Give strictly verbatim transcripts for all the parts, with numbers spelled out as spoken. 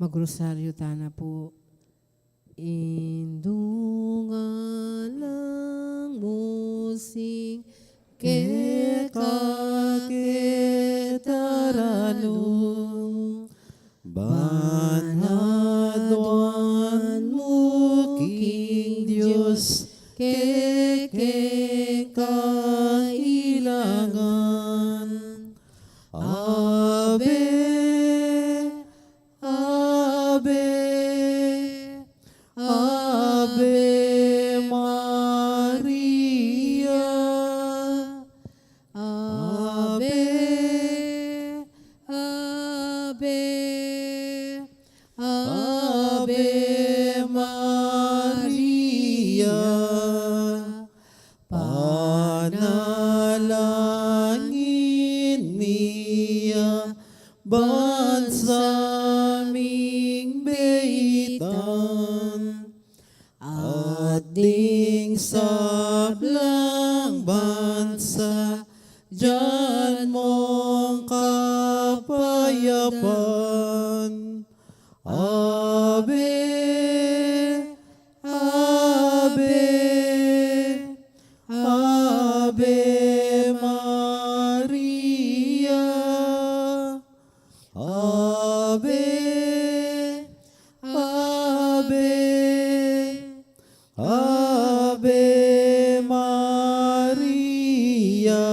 Magrosaryo tana pu. Indu ngan lang musing keka ketaranu, ban aduan mu king Dios kekeng kailangan. Ave, Ave, Ave Maria. Ave, Ave, Ave Maria. Panalangin mi ya ban sa ming beitan, at ding sablang bansa dyan mong kapayapan. Ave, Ave, Ave Maria. Ave, Ave, Ave Maria.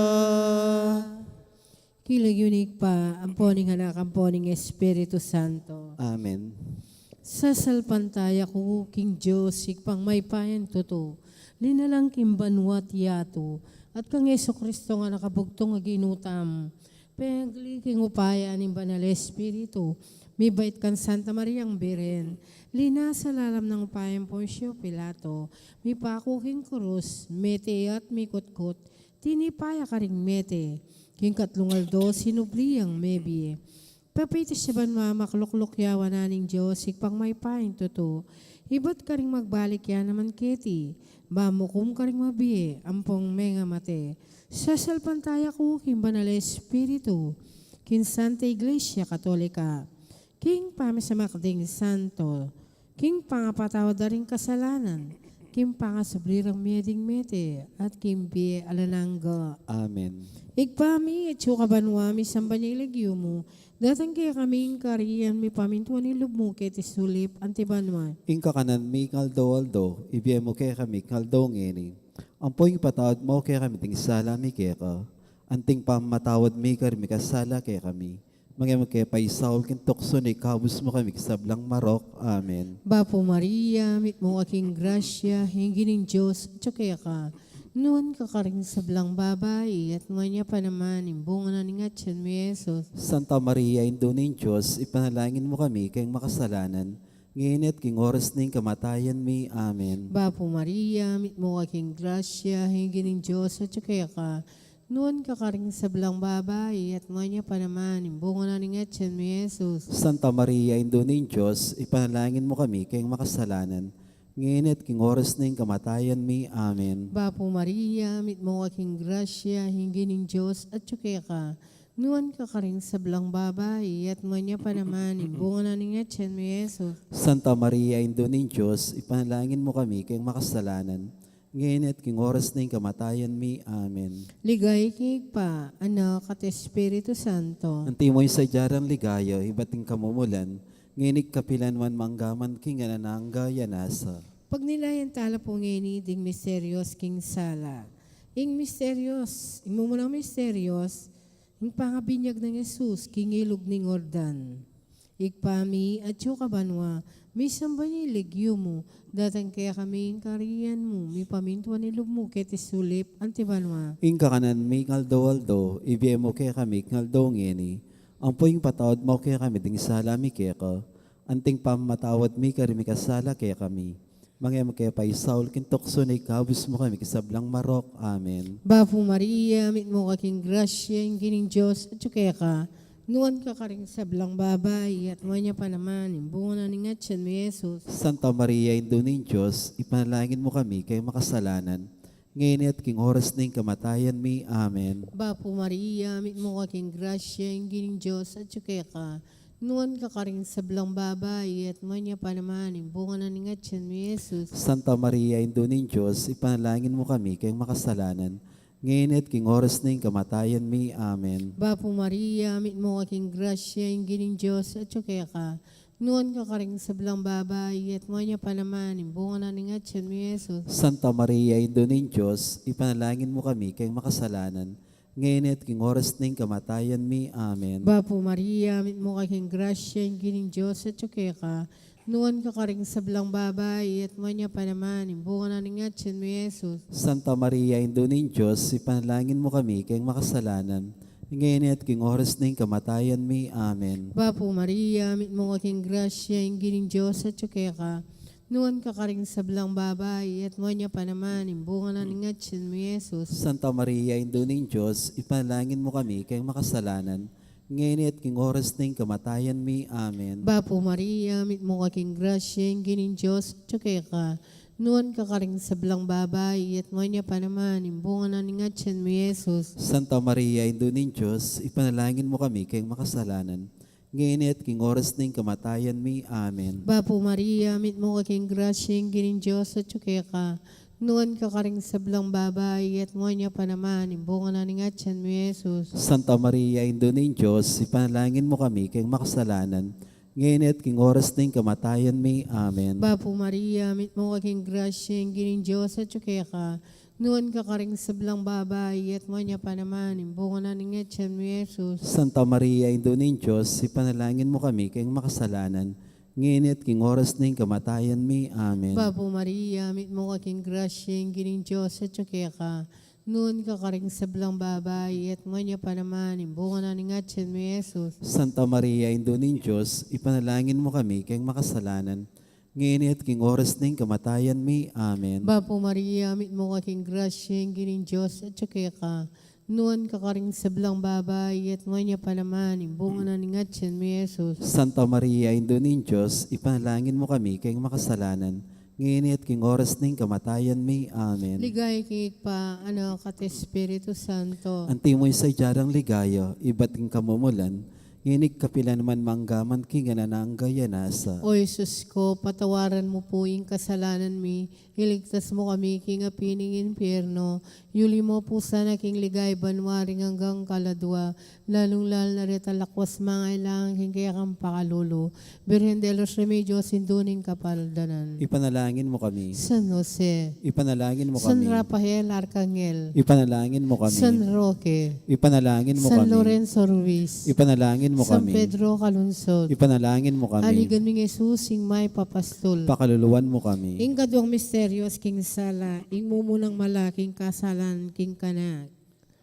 King lagyu ning Ibpa, ampo ning Anak, ampo ning Espiritu Santo. Amen. Sasalpantaya ku king Dios, Ibpang mayupayang tutu, linalang king banua't yatu, at kang Jesucristo a Anak a bugtung a Ginu tamu, pengli king upaya ning Banal Espiritu, mibait kang Santa Mariang Birhen, linasa lalam ning upaya nang Poncio Pilato, mipaku king krus, mete at mikutkut, tinipa ya karing mete, king katlung aldo sinubli yang mebie. Pepaitas ya banua, maklukluk ya wanan ning Dios, Ibpang mayupayang tutu. Ibat karing magbalik ya naman keti, ban mukum karing mabie ampong mengamate. Sasalpantaya ku king Banal Espiritu, king Santa Iglesia Katolika, king pamisamak ding santo, king pangapatawad da ring kasalanan, king pangasubli rang mie ding mete, at king bie alang angga. Amen. Ibpa mi, atsu ka banua, misamban ya ing lagyu mu, datang kekami ing kayarian mu, mipamintuan ing lub mu keti sulip anti banua. Ing kakanan mi king aldo-aldo, ibie mu kekami king aldo ngeni. Ampo ipatawad mu kekami ding sala mi keka, anti ing pamamatawad mi karing mikasala kekami. Manga e mu ke paisaul king tuksu, nune ikabus mu kami king sablang marok. Amen. Bapu Maria, mitmu ka king grasya, ing Ginung Dios atyu keka. Nuan ka karing sablang babai, at nuan ya pa naman ing bunga na ning atyan mu, Jesus. Santa Maria, Indu ning Dios, ipanalangin mu kami king makasalanan, ngeni at king oras ning kamatayan mi. Amen. Bapu Maria, mitmu ka king grasya, ing Ginung Dios atyu keka. Nuan ka karing sablang babai, at nuan ya pa naman ing bunga na ning atyan mu, Jesus. Santa Maria, Indu ning Dios, ipanalangin mu kami king makasalanan, ngeni at king oras ning kamatayan mi. Amen. Bapu Maria, mitmu ka king grasya, ing Ginung Dios atyu keka. Nuan ka karing sablang babai, at nuan ya pa naman ing bunga na ning atyan mu, Jesus. Santa Maria, Indu ning Dios, ipanalangin mu kami king makasalanan, ngeni at king oras ning kamatayan mi. Amen. Ligaya king Ibpa, Anak, at Espiritu Santo. Antimo ing sadya rang ligaya ibat king kamumulan, ngeni at kapilan man, mangga man king alang angga. Amen. Pagnilayan tala pu ngeni ding misterios king sala. Ing misterios, ing mumulang misterios, ing pangabinyag nang Jesus king ilug ning Jordan. Ibpa mi, atsu ka banua, misamban ya ing lagyu mu, datang kekami ing kayarian mu, mipamintuan ing lub mu keti sulip anti banua. Ing kakanan mi king aldo-aldo, ibie mu kekami king aldo ngeni. Ampo ipatawad mu kekami ding sala mi keka, anti ing pamamatawad mi karing mikasala kekami. Manga e mu ke paisaul king tuksu, nune ikabus mu kami king sablang marok. Amen. Bapu Maria, mitmu ka king grasya, ing Ginung Dios atyu keka. Nuan ka karing sablang babai, at nuan ya pa naman ing bunga na ning atyan mu, Jesus. Santa Maria, Indu ning Dios, ipanalangin mu kami king makasalanan, ngeni at king oras ning kamatayan mi. Amen. Bapu Maria, mitmu ka king grasya, ing Ginung Dios atyu keka. Nuan ka karing sablang babai, at nuan ya pa naman ing bunga na ning atian mu, Jesus. Santa Maria, Indu ning Dios, ipanalangin mu kami keng makasalanan, ngeni at king oras ning kamatayan mi. Amen. Bapu Maria, mitmu ka king grasya, ing Ginung Dios atyu keka. Nuan ka karing sablang babai, at nuan ya pa naman ing bunga na ning atian mu, Jesus. Santa Maria, Indu ning Dios, ipanalangin mu kami keng makasalanan, ngeni at king oras ning kamatayan mi. Amen. Bapu Maria, mitmu ka king grasya, ing Ginung Dios atyu keka. Nuan ka karing sablang babai, at nuan ya pa naman ing bunga na ning atian mu, Jesus. Santa Maria, Indu ning Dios, ipanalangin mu kami keng makasalanan, ngeni at king oras ning kamatayan mi. Amen. Bapu Maria, mitmu ka king grasya, ing Ginung Dios atyu keka. Nuan ka karing sablang babai, at nuan ya pa naman ing bunga na ning atian mu, Jesus. Santa Maria, Indu ning Dios, ipanalangin mu kami keng makasalanan, ngeni at king oras ning kamatayan mi. Amen. Bapu Maria, mitmu ka king grasya, ing Ginung Dios atyu keka. Nuan ka karing sablang babai, at nuan ya pa naman ing bunga na ning atian mu, Jesus. Santa Maria, Indu ning Dios, ipanalangin mu kami keng makasalanan, ngeni at king oras ning kamatayan mi. Amen. Bapu Maria, mitmu ka king grasya, ing Ginung Dios atyu keka. Nuan ka karing sablang babai, at nuan ya pa naman ing bunga na ning atian mu, Jesus. Santa Maria, Indu ning Dios, ipanalangin mu kami keng makasalanan, ngeni at king oras ning kamatayan mi. Amen. Bapu Maria, mitmu ka king grasya, ing Ginung Dios atyu keka. Nuan ka karing sablang babai, at nuan ya pa naman ing bunga na ning atian mu, Jesus. Santa Maria, Indu ning Dios, ipanalangin mu kami keng makasalanan, ngeni at king oras ning kamatayan mi. Amen. Bapu Maria, mitmu ka king grasya, ing Ginung Dios atyu keka. Nuan ka karing sablang babai, at nuan ya pa naman ing bunga na ning atian mu, Jesus. Santa Maria, Indu ning Dios, ipanalangin mu kami keng makasalanan, ngeni at king oras ning kamatayan mi. Amen. Bapu Maria, mitmu ka king grasya, ing Ginung Dios atyu keka. Nuan ka karing sablang babai, at nuan ya pa naman ing bunga na ning atian mu, Jesus. Santa Maria, Indu ning Dios, ipanalangin mu kami keng makasalanan, ngeni at king oras ning kamatayan mi. Amen. Ligaya king Ibpa, Anak, at Espiritu Santo. Antimo ing sadya nang ligaya ibat king kamumulan, ngeni at kapilan man, mangga man king alang angga. Amen. O Jesus ko, patawaran mu pu ing kasalanan mi, iligtas mu kami king api ning impyerno, yuli mu pu sana king ligaya banua ring anggang kaladua, lalung-lalu na retang lakwas mangailangan king kekang pakalulu. Birhen de los Remedios, Indu ning Kapaldanan. Ipanalangin mu kami. San Jose. Ipanalangin mu kami. San Rafael Arcangel. Ipanalangin mu kami. San Roque. Ipanalangin mu kami. San Lorenzo Ruiz. Ipanalangin mu kami. San Pedro Calungsod. Ipanalangin mu kami. Aligan ming Jesus, ing mayap a pastul. Pakaluluan mu kami. Ing kaduang misteryos king sala, ing mumunang mala king kasalan king Anak.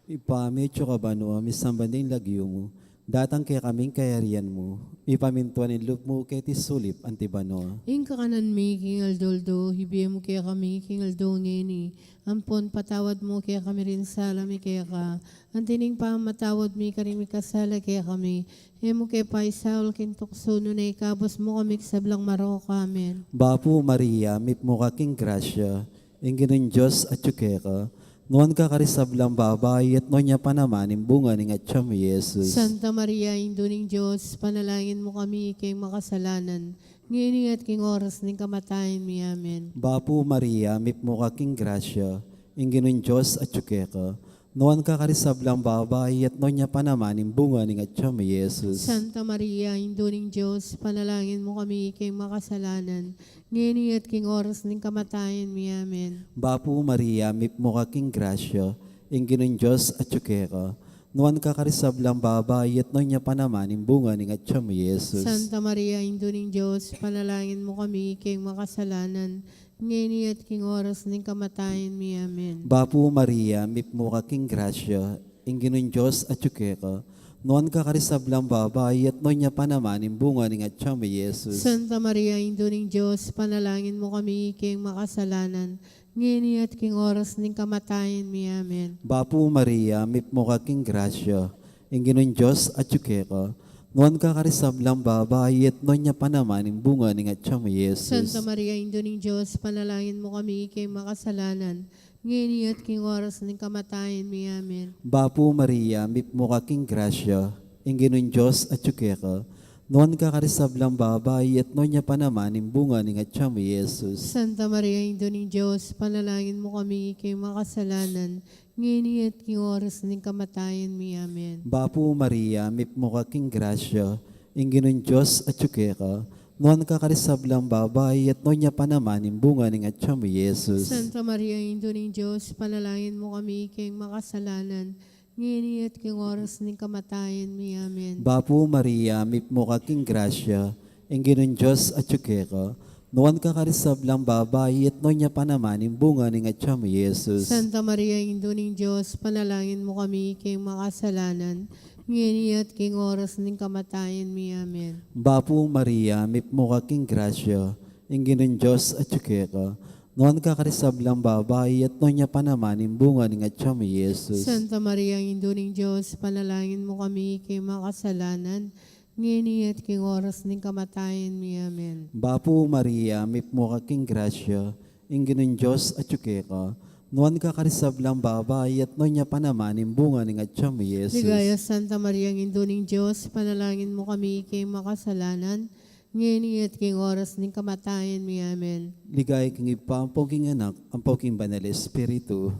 Ibpa mi, atsu ka banua, misamban ya ing lagyu mu, datang kekami ing kayarian mu, mipamintuan ing lub mu keti sulip anti banua. Ing kakanan mi king aldo-aldo, ibie mu kekami king aldo ngeni, ampon patawad mu kekami ring sala mi keka, anti ning pamamatawad mi karing mikasala kekami, e mu ke paisaul king tuksu, nune ikabus mu kami king sablang marok. Amen. Bapu Maria, mipmu ka king grasya, ing Ginung Dios atyu keka, nuan ka karing sablang babai, at nuan ya pa naman ing bunga ning atyan mu, Jesus. Santa Maria, Indu ning Dios, ipanalangin mu kami king makasalanan, ngeni at king oras ning kamatayan mi. Amen. Bapu Maria, mipmu ka king grasya, ing Ginung Dios atyu keka, nuan ka karing sablang babai, at nuan ya pa naman ing bunga ning atyan mu, Jesus. Santa Maria, Indu ning Dios, ipanalangin mu kami king makasalanan, ngeni at king oras ning kamatayan mi. Amen. Bapu Maria, mipmu ka king grasya, ing Ginung Dios atyu keka, nuan ka karing sablang babai, at nuan ya pa naman ing bunga ning atyan mu, Jesus. Santa Maria, Indu ning Dios, ipanalangin mu kami king makasalanan, ngeni at king oras ning kamatayan mi. Amen. Bapu Maria, mipmu ka king grasya, ing Ginung Dios atyu keka, nuan ka karing sablang babai, at nuan ya pa naman ing bunga ning atyan mu, Jesus. Santa Maria, Indu ning Dios, ipanalangin mu kami king makasalanan, ngeni at king oras ning kamatayan mi. Amen. Bapu Maria, mipmu ka king grasya, ing Ginung Dios atyu keka, nuan ka karing sablang babai, at nuan ya pa naman ing bunga ning atyan mu, Jesus. Santa Maria, Indu ning Dios, ipanalangin mu kami king makasalanan, ngeni at king oras ning kamatayan mi. Amen. Bapu Maria, mipmu ka king grasya, ing Ginung Dios atyu keka, Nuan ka karing sablang babai, at nuan ya pa naman ing bunga ning atyan mu, Jesus. Santa Maria, Indu ning Dios, ipanalangin mu kami king makasalanan, ngeni at king oras ning kamatayan mi. Amen. Bapu Maria, mipnu ka king grasya, ing Ginung Dios atyu keka. Nuan ka karing sablang babai, at nuan ya pa naman ing bunga ning atyan mu, Jesus. Santa Maria, Indu ning Dios, ipanalangin mu kami king makasalanan, ngeni at king oras ning kamatayan mi. Amen. Bapu Maria, mipnu ka king grasya, ing Ginung Dios atyu keka. Nuan ka karing sablang babai, at nuan ya pa naman ing bunga ning atyan mu, Jesus. Santa Maria, Indu ning Dios, ipanalangin mu kami king makasalanan, ngeni at king oras ning kamatayan mi. Amen. Bapu Maria, mipnu ka king grasya, ing Ginung Dios atyu keka. Nuan ka karing sablang babai, at nuan ya pa naman ing bunga ning atyan mu, Jesus. Santa Maria, Indu ning Dios, ipanalangin mu kami king makasalanan, ngeni at king oras ning kamatayan mi. Amen. Bapu Maria, mipnu ka king grasya, ing Ginung Dios atyu keka. Nuan ka karing sablang babai, at nuan ya pa naman ing bunga ning atyan mu, Jesus. Ligaya, Santa Maria, Indu ning Dios, ipanalangin mu kami king makasalanan, ngeni at king oras ning kamatayan mi. Amen. Ligaya king Ibpa, ampo king Anak, ampo king Banal Espiritu.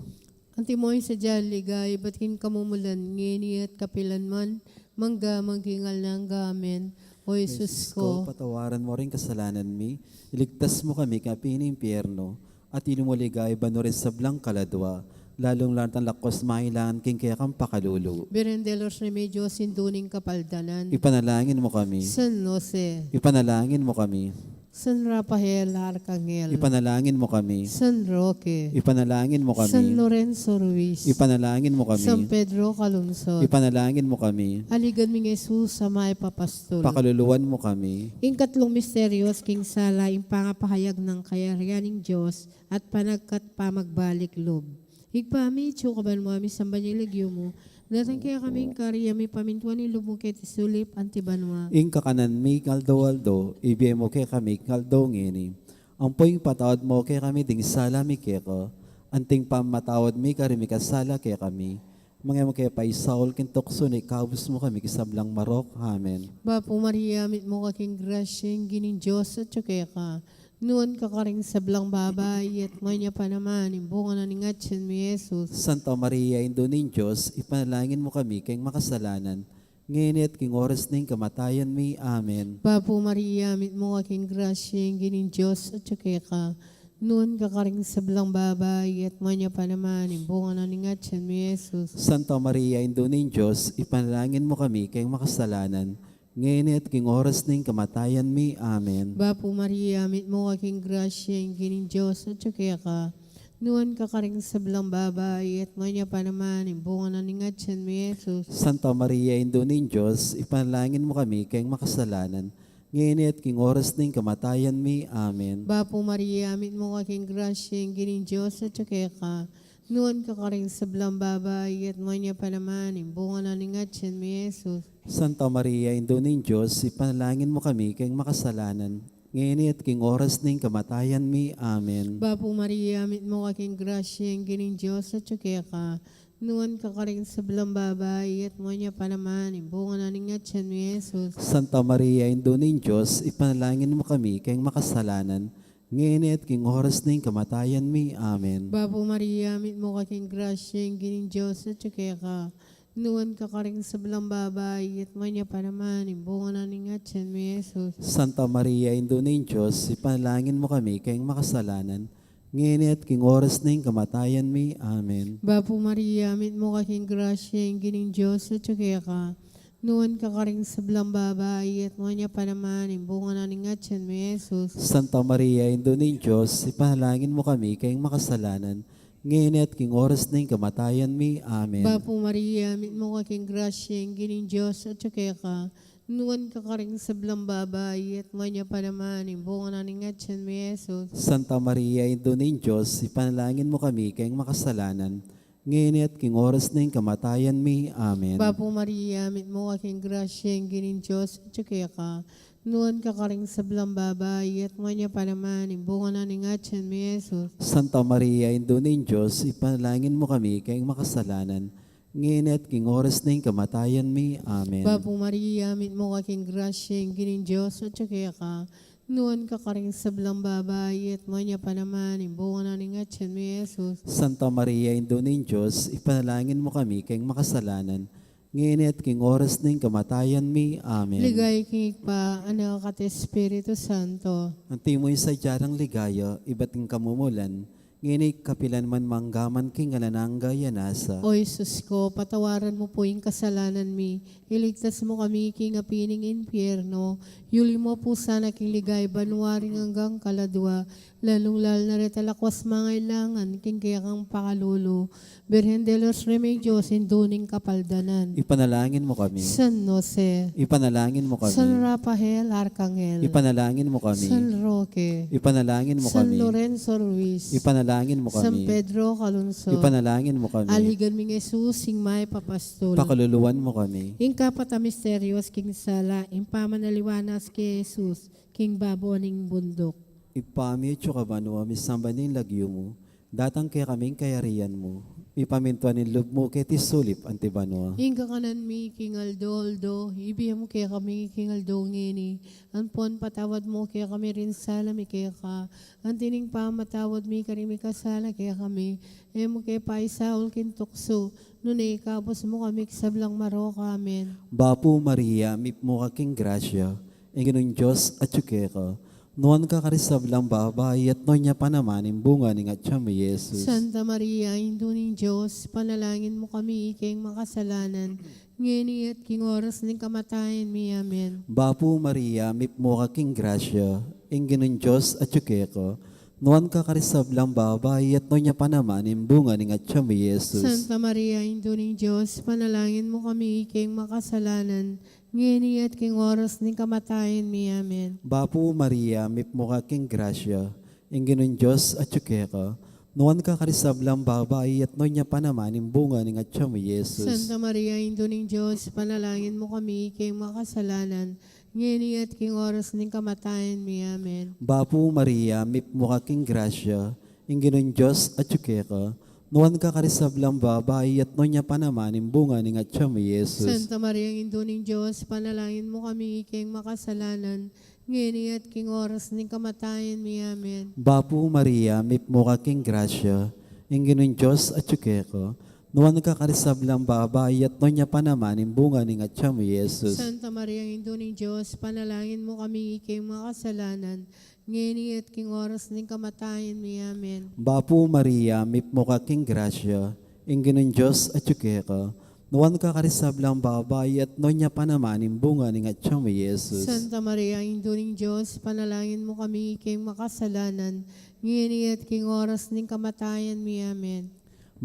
Antimo ing sadya ning ligaya, ibat king kamumulan, ngeni at kapilan man, mangga man king alang angga. Amen. O Jesus ko, patawaran mu ring kasalanan mi, iligtas mu kami king api ning impyerno, at ilu mu king ligaya banua ring sablang kaladua, lalung-lalu na ring lakwas mailangan king kekang pakalulu. Birhen de los Remedios, Indu ning Kapaldanan. Ipanalangin mu kami. San Jose. Ipanalangin mu kami. San Rafael Arkanghel. Ipanalangin mu kami. San Roque. Ipanalangin mu kami. San Lorenzo Ruiz. Ipanalangin mu kami. San Pedro Calungsod. Ipanalangin mu kami. Aligan mi nang Jesus a mayupapastul. Pakaluluan mu kami. Ing katlung misteryo king sala, ing pangapahayag ning kayarian ning Dios at panagkat pamagbalik lub. Ibpa mi, atsu ka banua, misamban ya ing lagyu mu. Datang kekami ing kayarian mi, mipamintuan ing lub mu keti sulip anti banua. Ing kakanan mi king aldo-aldo, ibie mu kekami king aldo ngeni. Ampo ing ipatawad mu kekami ding sala mi keka, anti ing pamamatawad mi karing mikasala kekami. Manga e mu ke paisaul king tuksu, nune ikabus mu kami king sablang marok. Amen. Bapu Maria, mitmu ka king grasya, ing Ginung Dios atyu keka. Nuan ka karing sablang babai, at nuan ya pa naman ing bunga na ning atyan mu, Jesus. Santa Maria, Indu ning Dios, ipanalangin mu kami keng makasalanan, ngeni at king oras ning kamatayan mi. Amen. Bapu Maria, mitmu ka king grasya, ing Ginung Dios atyu keka. Nuan ka karing sablang babai, at nuan ya pa naman ing bunga na ning atyan mu, Jesus. Santa Maria, Indu ning Dios, ipanalangin mu kami keng makasalanan, ngeni at king oras ning kamatayan mi. Amen. Bapu Maria, mitmu ka king grasya, ing Ginung Dios atyu keka. Nuan ka karing sablang babai, at nuan ya pa naman ing bunga na ning atyan mu, Jesus. Santa Maria, Indu ning Dios, ipanalangin mu kami keng makasalanan, ngeni at king oras ning kamatayan mi. Amen. Bapu Maria, mitmu ka king grasya, ing Ginung Dios atyu keka. Nuan ka karing sablang babai, at nuan ya pa naman ing bunga na ning atyan mu, Jesus. Santa Maria, Indu ning Dios, ipanalangin mu kami keng makasalanan, ngeni at king oras ning kamatayan mi. Amen. Bapu Maria, mitmu ka king grasya, ing Ginung Dios atyu keka. Nuan ka karing sablang babai, at nuan ya pa naman ing bunga na ning atyan mu, Jesus. Santa Maria, Indu ning Dios, ipanalangin mu kami keng makasalanan, ngeni at king oras ning kamatayan mi. Amen. Bapu Maria, mitmu ka king grasya, ing Ginung Dios atyu keka. Nuan ka karing sablang babai, at nuan ya pa naman ing bunga na ning atyan mu, Jesus. Santa Maria, Indu ning Dios, ipanalangin mu kami keng makasalanan, ngeni at king oras ning kamatayan mi. Amen. Bapu Maria, mitmu ka king grasya, ing Ginung Dios atyu keka. Nuan ka karing sablang babai, at nuan ya pa naman ing bunga na ning atyan mu, Jesus. Santa Maria, Indu ning Dios, ipanalangin mu kami keng makasalanan, ngeni at king oras ning kamatayan mi. Amen. Bapu Maria, mitmu ka king grasya, ing Ginung Dios atyu keka. Nuan ka karing sablang babai, at nuan ya pa naman ing bunga na ning atyan mu, Jesus. Santa Maria, Indu ning Dios, ipanalangin mu kami keng makasalanan, ngeni at king oras ning kamatayan mi. Amen. Bapu Maria, mitmu ka king grasya, ing Ginung Dios atyu keka. Nuan ka karing sablang babai, at nuan ya pa naman ing bunga na ning atyan mu, Jesus. Santa Maria, Indu ning Dios, ipanalangin mu kami keng makasalanan, ngeni at king oras ning kamatayan mi. Amen. Bapu Maria, mitmu ka king grasya, ing Ginung Dios atyu keka. Nuan ka karing sablang babai, at nuan ya pa naman ing bunga na ning atyan mi, Jesus. Santa Maria, Indu ning Dios, ipanalangin mu kami king makasalanan, ngeni at king oras ning kamatayan mi. Amen. Ligaya king Ibpa, Anak, at Espiritu Santo. Antimo ing sadya rang ligaya, ibat king kamumulan, ngeni kapilan man manggaman king alang angga. Amen. O Jesus ko, patawaran mu pu ing kasalanan mi, iligtas mu kami king api ning impyerno, yuli mu pu sana king ligaya banua ring anggang kaladua, lalung-lalu na reta lakwas mangailangan king kekang pakalulu. Birhen de los Remedios, Indu ning Kapaldanan. Ipanalangin mu kami. San Jose. Ipanalangin mu kami. San Rafael Arcangel. Ipanalangin mu kami. San Roque. Ipanalangin mu kami. San Lorenzo Ruiz. Ipanalangin mu kami. San Pedro Calungsod. Ipanalangin mu kami. Alhigan ming Jesus, ing mayap a pastul. Pakaluluan mu kami. Ing kapat a misteryos king sala, ing pamanaliwanas kang Jesus king babo ning bunduk. Ibpa mi atsu ka banua, misamban ya ing lagyu mu, datang kekami ing kayarian mu, mipamintuan ing lub mu keti sulip anti banua. Ing kakanan mi king aldo-aldo, ibie mu kekami king aldo ngeni, ampon patawad mu kekami ring sala mi keka, anti ning pamamatawad mi karing mikasala kekami, e mu ke paisaul king tuksu, nune ikabus mu kami king sablang marok. Amen. Bapu Maria, mitmu ka king grasya, ing Ginung Dios atyu keka. Nuan ka karing sablang babai, at nuan ya pa naman ing bunga ning atyan mu, Jesus. Santa Maria, Indu ning Dios, ipanalangin mu kami king makasalanan, ngeni at king oras ning kamatayan mi. Amen. Bapu Maria, mitmu ka king grasya, ing Ginung Dios atyu keka. Nuan ka karing sablang babai, at nuan ya pa naman ing bunga ning atyan mu, Jesus. Santa Maria, Indu ning Dios, ipanalangin mu kami king makasalanan, ngeni at king oras ning kamatayan mi. Amen. Bapu Maria, mitmu ka king grasya, ing Ginung Dios atyu keka. Nuan ka karing sablang babai, at nuan ya pa naman ing bunga ning atyan mu, Jesus. Santa Maria, Indu ning Dios, ipanalangin mu kami king makasalanan, ngeni at king oras ning kamatayan mi. Amen. Bapu Maria, mitmu ka king grasya, ing Ginung Dios atyu keka. Nuan ka karing sablang babai, at nuan ya pa naman ing bunga ning atyan mu, Jesus. Santa Maria, Indu ning Dios, ipanalangin mu kami king makasalanan, ngeni at king oras ning kamatayan mi. Amen. Bapu Maria, mitmu ka king grasya, ing Ginung Dios atyu keka. Nuan ka karing sablang babai, at nuan ya pa naman ing bunga ning atyan mu, Jesus. Santa Maria, Indu ning Dios, ipanalangin mu kami king makasalanan, ngeni at king oras ning kamatayan mi. Amen. Bapu Maria, mitmu ka king grasya, ing Ginung Dios atyu keka. Nuan ka karing sablang babai, at nuan ya pa naman ing bunga ning atyan mu, Jesus. Santa Maria, Indu ning Dios, ipanalangin mu kami king makasalanan, ngeni at king oras ning kamatayan mi. Amen.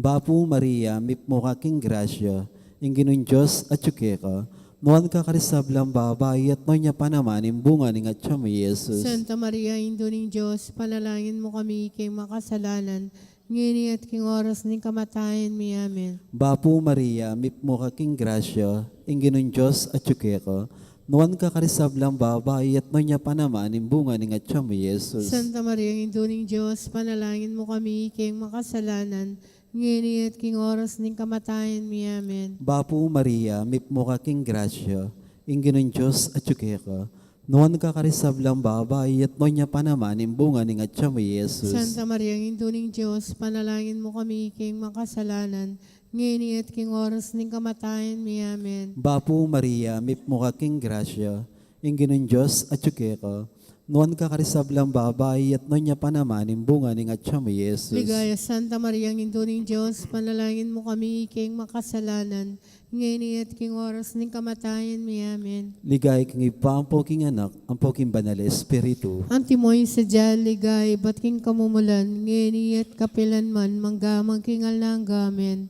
Bapu Maria, mitmu ka king grasya, ing Ginung Dios atyu keka. Nuan ka karing sablang babai, at nuan ya pa naman ing bunga ning atyan mu, Jesus. Santa Maria, Indu ning Dios, ipanalangin mu kami king makasalanan, ngeni at king oras ning kamatayan mi. Amen. Bapu Maria, mitmu ka king grasya, ing Ginung Dios atyu keka. Nuan ka karing sablang babai, at nuan ya pa naman ing bunga ning atyan mu, Jesus. Santa Maria, Indu ning Dios, ipanalangin mu kami king makasalanan, ngeni at king oras ning kamatayan mi. Amen. Bapu Maria, mitmu ka king grasya, ing Ginung Dios atyu keka. Nuan ka karing sablang babai, at nuan ya pa naman ing bunga ning atyan mu, Jesus. Santa Maria, Indu ning Dios, ipanalangin mu kami king makasalanan, ngeni at king oras ning kamatayan mi. Amen. Bapu Maria, mitmu ka king grasya, ing Ginung Dios atyu keka. Nuan ka karing sablang babai, at nuan ya pa naman ing bunga ning atyan mu, Jesus. Ligaya, Santa Maria, Indu ning Dios, ipanalangin mu kami king makasalanan, ngeni at king oras ning kamatayan mi. Amen. Ligaya king Ibpa, ampo king Anak, ampo king Banal a Espiritu. Antimo ing sadya ligaya, ibat king kamumulan, ngeni at kapilan man, manggaman king alang angga. Amen.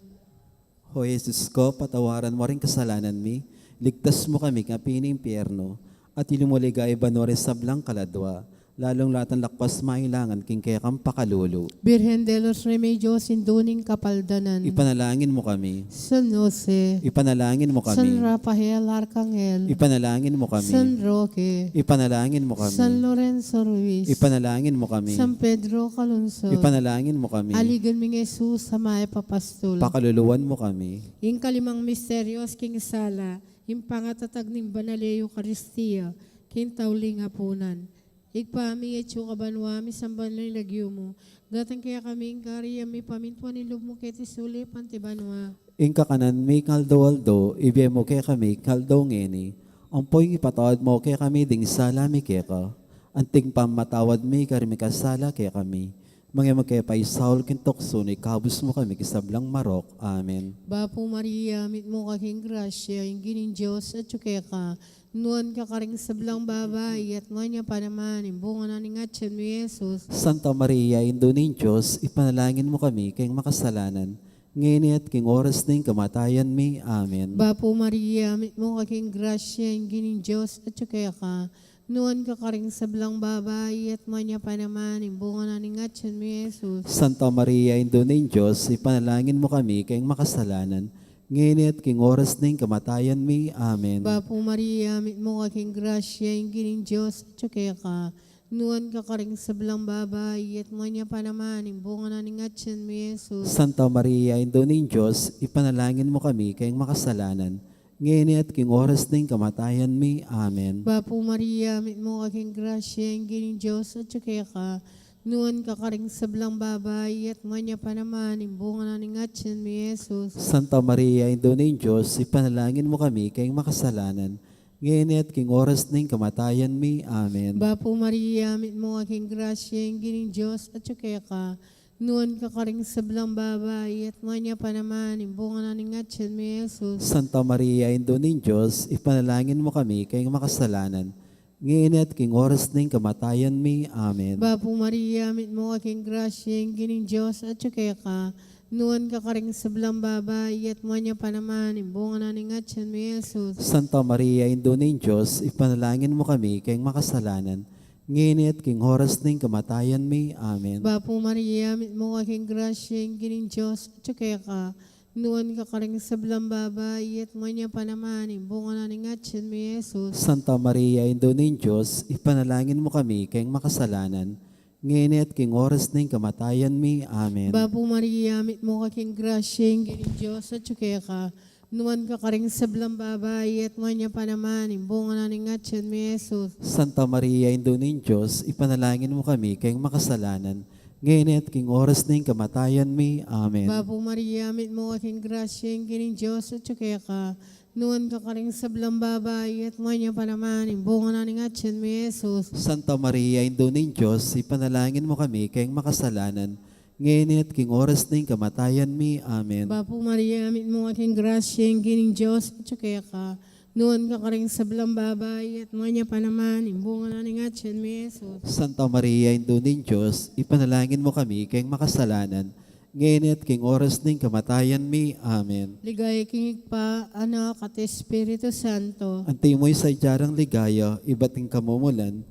O Jesus ko, patawaran mu ring kasalanan mi, ligtas mu kami king api ning impyerno, at ilu mu king ligaya banua ring sablang kaladua, lalung-lalu na ring lakwas mailangan king kekang pakalulu. Birhen de los Remedios, Indu ning Kapaldanan. Ipanalangin mu kami. San Jose. Ipanalangin mu kami. San Rafael Arcangel. Ipanalangin mu kami. San Roque. Ipanalangin mu kami. San Lorenzo Ruiz. Ipanalangin mu kami. San Pedro Calungsod. Ipanalangin mu kami. Aligan ming Jesus a mayap a pastul. Pakaluluan mu kami. Ing kalimang misterios king sala, ing pangatatag ning Banal a Eukaristia king tauling apunan. Ibpa mi, atsu ka banua, misamban la ing lagyu mu. Datang kekami ing kayarian mi, pamintuan ing lub mu keti sulip anti banua. Ing kakanan mi king aldo-aldo, ibie mu kekami king aldo ngeni. Ampo ing ipatawad mu kekami ding sala mi keka, anti ing pamamatawad mi karing mikasala kekami. Manga e mu ke paisaul king tuksu, nune ikabus mu kami king sablang marok. Amen. Bapu Maria, mitmu ka king grasya, ing Ginung Dios atyu keka. Nuan ka karing sablang babai, at nuan ya pa naman ing bunga na ning atyan mu, Jesus. Santa Maria, Indu ning Dios, ipanalangin mu kami king makasalanan, ngeni at king oras ning kamatayan mi. Amen. Bapu Maria, mitmu ka king grasya, ing Ginung Dios atyu keka. Nuan ka karing sablang babai, at nuan ya pa naman ing bunga na ning atyan mu, Jesus. Santa Maria, Indu ning Dios, ipanalangin mu kami king makasalanan, ngeni at king oras ning kamatayan mi. Amen. Bapu Maria, mitmu ka king grasya, ing Ginung Dios atyu keka. Nuan ka karing sablang babai, at nuan ya pa naman ing bunga na ning atyan mu, Jesus. Santa Maria, Indu ning Dios, ipanalangin mu kami king makasalanan, ngeni at king oras ning kamatayan mi. Amen. Bapu Maria, mitmu ka king grasya, ing Ginung Dios atyu keka. Nuan ka karing sablang babai, at nuan ya pa naman ing bunga na ning atyan mu, Jesus. Santa Maria, Indu ning Dios, ipanalangin mu kami king makasalanan, ngeni at king oras ning kamatayan mi. Amen. Bapu Maria, mitmu ka king grasya, ing Ginung Dios atyu keka. Nuan ka karing sablang babai, at nuan ya pa naman ing bunga na ning atyan mu, Jesus. Santa Maria, Indu ning Dios, ipanalangin mu kami king makasalanan, ngeni at king oras ning kamatayan mi. Amen. Bapu Maria, mitmu ka king grasya, ing Ginung Dios atyu keka. Nuan ka karing sablang babai, at nuan ya pa naman ing bunga na ning atyan mu, Jesus. Santa Maria, Indu ning Dios, ipanalangin mu kami king makasalanan, ngeni at king oras ning kamatayan mi. Amen. Bapu Maria, mitmu ka king grasya, ing Ginung Dios atyu keka. Nuan ka karing sablang babai, at nuan ya pa naman ing bunga na ning atyan mu, Jesus. Santa Maria, Indu ning Dios, ipanalangin mu kami king makasalanan, ngeni at king oras ning kamatayan mi. Amen. Bapu Maria, mitmu ka king grasya, ing Ginung Dios atyu keka. Nuan ka karing sablang babai, at nuan ya pa naman ing bunga na ning atyan mu, Jesus. Santa Maria, Indu ning Dios, ipanalangin mu kami king makasalanan, ngeni at king oras ning kamatayan mi. Amen. Bapu Maria, mitmu ka king grasya, ing Ginung Dios atyu keka. Nuan ka karing sablang babai, at nuan ya pa naman ing bunga na ning atyan mu, Jesus. Santa Maria, Indu ning Dios, ipanalangin mu kami king makasalanan, ngeni at king oras ning kamatayan mi. Amen. Bapu Maria, mitmu ka king grasya, ing Ginung Dios atyu keka. Nuan ka karing sablang babai, at nuan ya pa naman ing bunga na ning atyan mu, Jesus. Santa Maria, Indu ning Dios, ipanalangin mu kami king makasalanan, ngeni at king oras ning kamatayan mi. Amen. Ligaya king Ibpa, Anak, at Espiritu Santo. Antimo ing sadya rang ligaya, ibat king kamumulan,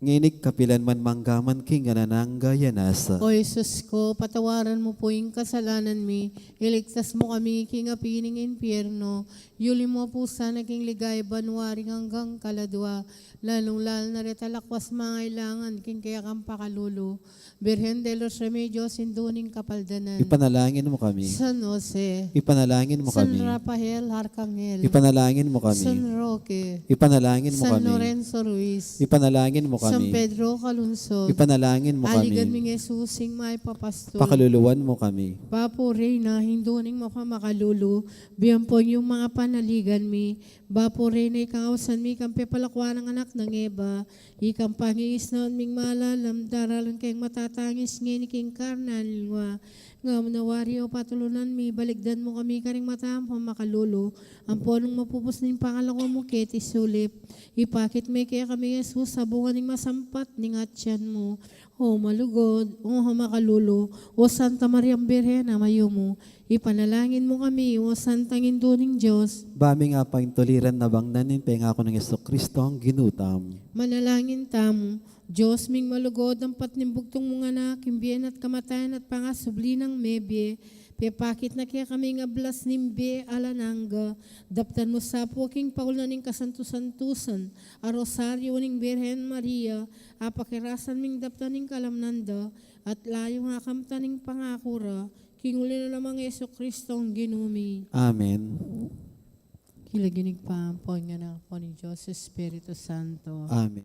ngeni at kapilan man, mangga man king alang angga. Amen. O Jesus ko, patawaran mu pu ing kasalanan mi, iligtas mu kami king api ning impyerno, yuli mu pu sana king ligaya banua ring anggang kaladua, lalung-lalu na retang lakwas mangailangan king kekang pakalulu. Birhen de los Remedios, Indu ning Kapaldanan. Ipanalangin mu kami. San Jose. Ipanalangin mu kami. San Rafael Arcangel. Ipanalangin mu kami. San Roque. Ipanalangin mu kami. San Lorenzo Ruiz. Ipanalangin mu kami. San Pedro Calungsod. Ipanalangin mu kami. Aligan ming Jesus, ing mayap a pastul. Pakaluluan mu kami. Bapu Reyna, Indu ning mapamakalulu, biampuan yu ing manga panaligan mi. Bapu Reyna, ikang ausan mi kang pepalakuan nang anak nang Eva, ikang pangisnaun ming malalam, daralan keng matatangis ngeni king karne nang lingua. Nga mu na wari o patulunan mi, balikdan mu kami karing mata mung pamakalulu, ampo nung mapupus ning pangalako mu keti sulip, ipakit me kekami i Jesus a bunga ning masampat ning atyan mu. O malugud, o makalulu, o Santa Mariang Birhen a mayumu, ipanalangin mu kami, o Santang Indu ning Dios. Ba ming apaintuliran a bangnan ning pengaku nang Jesucristo a Ginu tamu. Manalangin tamu. Dios ming malugud, ampat ning bugtung mung Anak, king bie na at kamatayan at pangasubli nang mebie, pepakit na kekami ing ablas ning bie alang angga. Daptan mu sa pu king paul na ning kasantu-santusan a Rosario ning Birhen Maria, apakirasan ming daptan ing kalamnan da, at layun akamtan ing pangaku ra, king uli na la nang Jesucristo a Ginu mi. Amen. King lagyu ning Ibpa, ampo ning Anak, ampo ning Dios Espiritu Santo. Amen.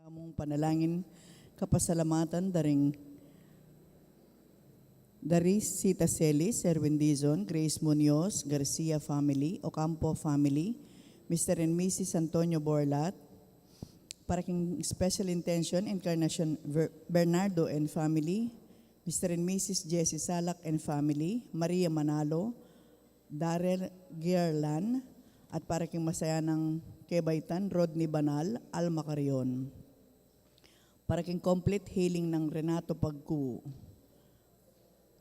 Katamung panalangin kapasalamatan da ring dari Sita Celis, Erwin Dizon, Grace Munoz, Garcia family, Ocampo family, Mister and Missus Antonio Borlat, para king special intention, Encarnacion Ver-, Bernardo and family, Mister and Missus Jessie Salak and family, Maria Manalo, Darrell Guerlan, at para king masayanang kebaitan, Rodney Banal, Alma Carion. Para king complete healing nang Renato Pagku.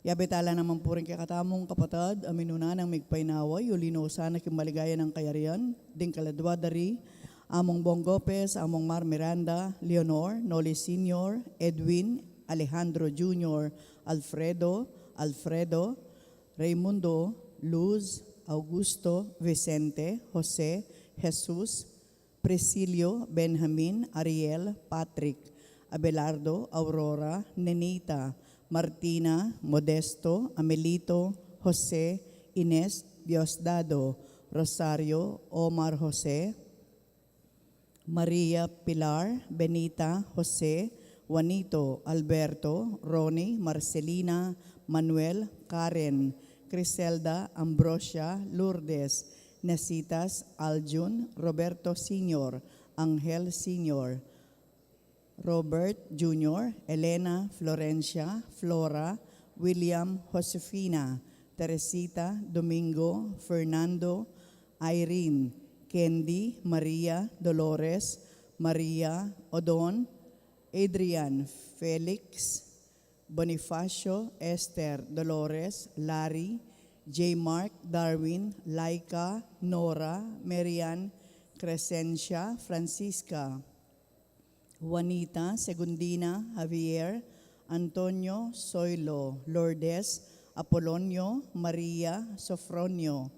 Yabe tala naman pu ring kekatamung kapatad a minuna nang migpainawa, yuli no sana king maligaya nang kayarian ding kaladua da ri Among Bong Gopez, Among Mar Miranda, Leonor, Noli Senior, Edwin, Alejandro Junior, Alfredo, Alfredo, Raimundo, Luz, Augusto, Vicente, Jose, Jesus, Presilio, Benjamin, Ariel, Patrick, Abelardo, Aurora, Nenita, Martina, Modesto, Amelito, Jose, Ines, Diosdado, Rosario, Omar Jose, Maria, Pilar, Benita, Jose, Juanito, Alberto, Ronnie, Marcelina, Manuel, Karen, Criselda, Ambrosia, Lourdes, Necitas, Aljun, Roberto Senior, Angel Senior, Robert Junior, Elena, Florencia, Flora, William, Josefina, Teresita, Domingo, Fernando, Irene, Candy, Maria, Dolores, Maria, Odon, Adrian, Felix, Bonifacio, Esther, Dolores, Larry, J. Mark, Darwin, Laika, Nora, Marian, Crescencia, Francisca, Juanita, Segundina, Javier, Antonio, Soilo, Lourdes, Apolonio, Maria, Sofronio,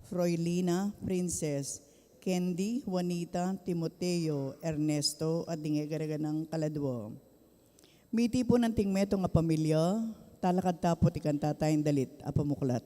Froilina, Princess, Candy, Juanita, Timoteo, Ernesto, at ding e garaganang kaladua. Miti pu nang tingmetung a pamilya, talakad ta pu tikang tatayang dalit a pamuklat.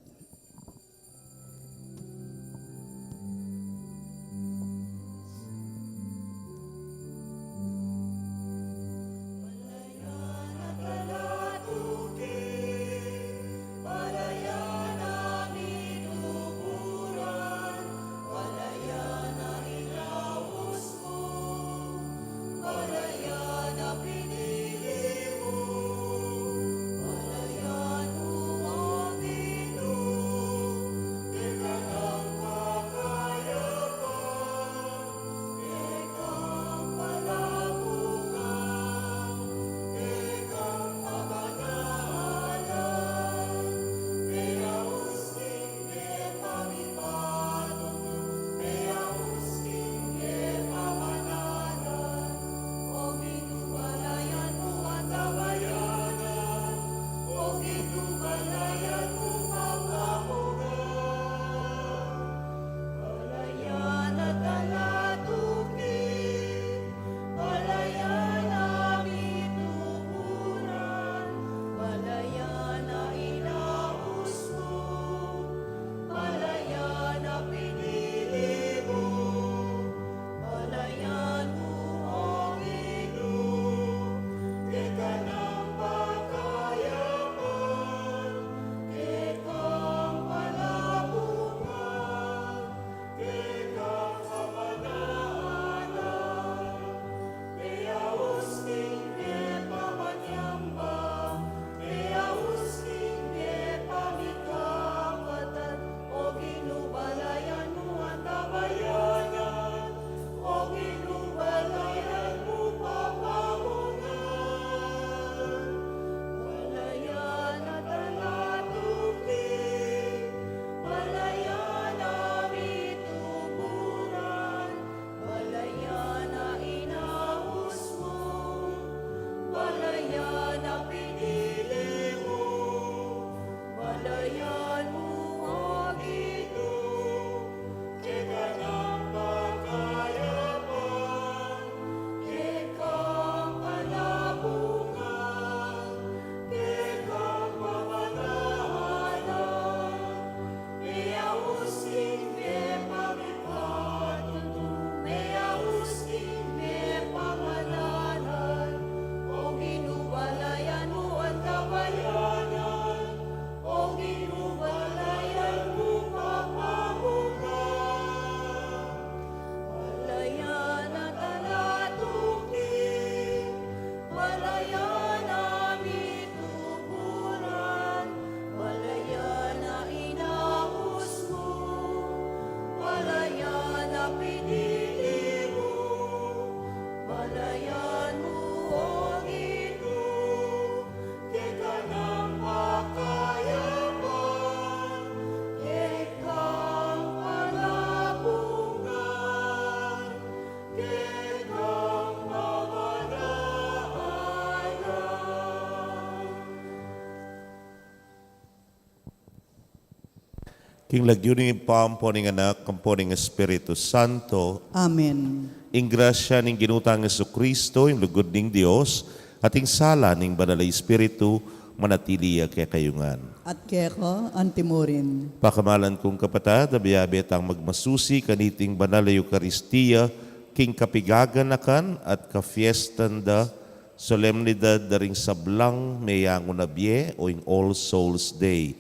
King lagyu ning Ibpa, ampo ning Anak, ampo ning Espiritu Santo. Amen. Ing grasya ning Ginu tang Jesucristo, ing lugud ning Dios, at ing sala ning Banal a Espiritu, manatili ya kekayu ngan. At keka antimurin. Pakamalan kung kapatad, abe-abe tang magmasusi kaniting banal a Eukaristia, king kapigaganakan at kafiestan da solemnidad da ring sablang meyangu na bie o ing All Souls Day.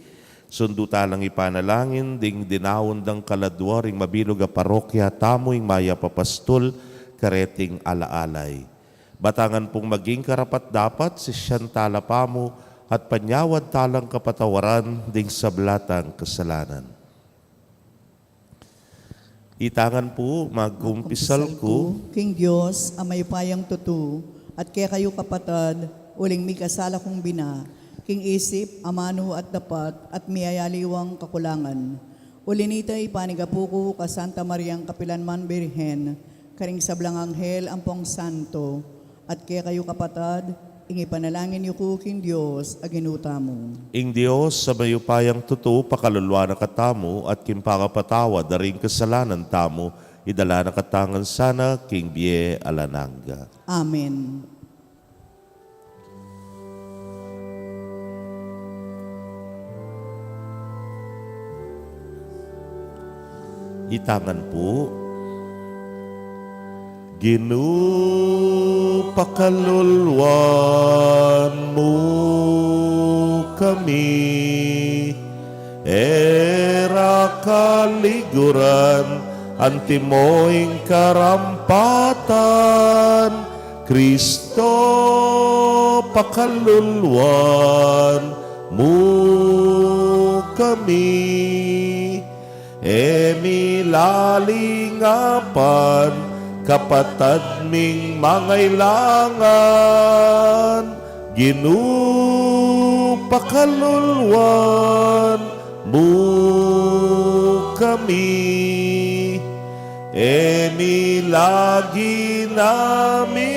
Sundu talang ipanalangin ding dinaun dang kaladua ring mabilug a parokya tamu ing Mayap a Pastul kareting ala-alay. Batangan pung maging karapat-dapat, sisian tala pamu at panyawad talang kapatawaran ding sabla tang kasalanan. Itangan pu, magkumpisal ku king Dios a mayupayang tutu, At kekayu kapatad, uling mikasala kung bina, king isip, amanu at dapat, at miyayaliwang kakulangan. Uli nita ipanigapu ku ka Santa Mariang kapilanman Birhen, karing sablang anghel ampong santo, at kekayu kapatad, ing ipanalangin yu ku king Dios a Ginu tamu. Ing Dios a mayupayang tutu pakaluluan na katamu at king pangapatawad da ring kasalanan tamu, idala na katamu ngan sana king bie alang angga. Amen. Ita ngan pu. Ginu, pakaluluan mu kami, e ra kaliguran, antimo ing karampatan, Kristo, pakaluluan mu kami. E mi lalingapan kapatad ming mangailangan, Ginu, pakaluluan mu kami. E mi lagi namit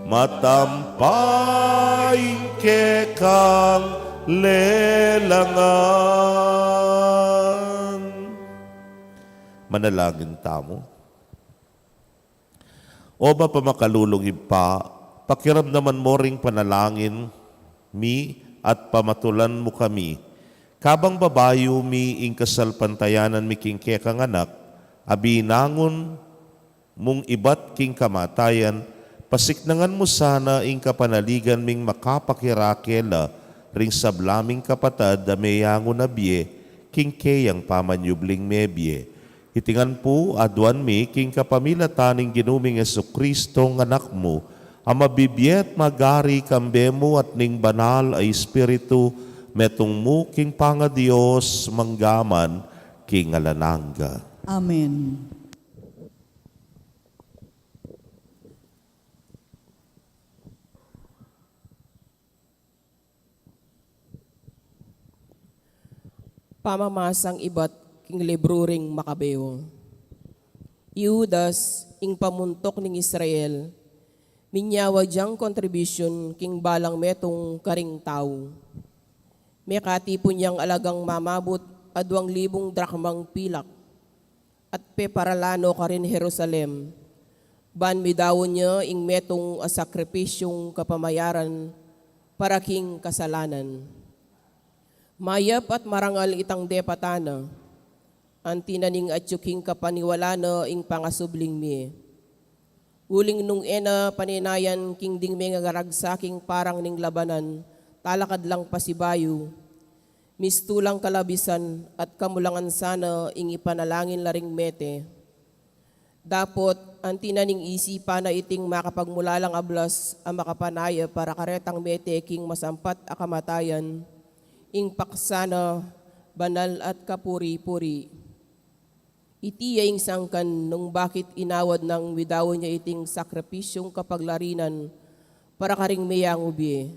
matampa ing kekang lelangan. Manalangin tamu. O mapamakalulung Ibpa, pakiramdaman mu ring panalangin mi at pamatulan mu kami. Kabang babayu mi ing kasalpantayanan mi king kekang Anak, a binangun mung ibat king kamatayan, pasiknangan mu sana ing kapanaligan ming makapakirake la ring sabla ming kapatad a meyangu na bie king keyang pamanyubling mebie. Iti ngan pu aduan mi king kapamilatan ning Ginu ming Jesucristo a Anak mu, a mabibie at magari kambe mu at ning Banal a Espiritu, metung mu king pangaDios mangga man king alang angga. Amen. Pamamasang ibat king libru ring Makabeo. I Judas, ing pamuntuk ning Israel, minyawad yang kontribusyun king balang metung karing tau. Mekatipun yang alagang mamabut a duang libung drakmang pilak at peparala no karin Jerusalem, ban midaun ya ing metung a sakripisyung kapamayaran para king kasalanan. Mayap at marangal itang depatan na, anti na ning atyu king kapaniwala na ing pangasubling mie. Uling nung e na panenayan king ding mengagaragsa king parang ning labanan, talakad lang pasibayu, mistulang kalabisan at kamulangan sana ing ipanalangin la ring mete. Dapot, anti na ning isipan na iting makapagmulalang ablas a makapanaya para karetang mete king masampat a kamatayan, ing paksa na banal at kapuri-puri. Iti ya ing sangkan nung bakit inawad nang midaun ya iting sakripisyung kapaglarinan para karing meyangu bie,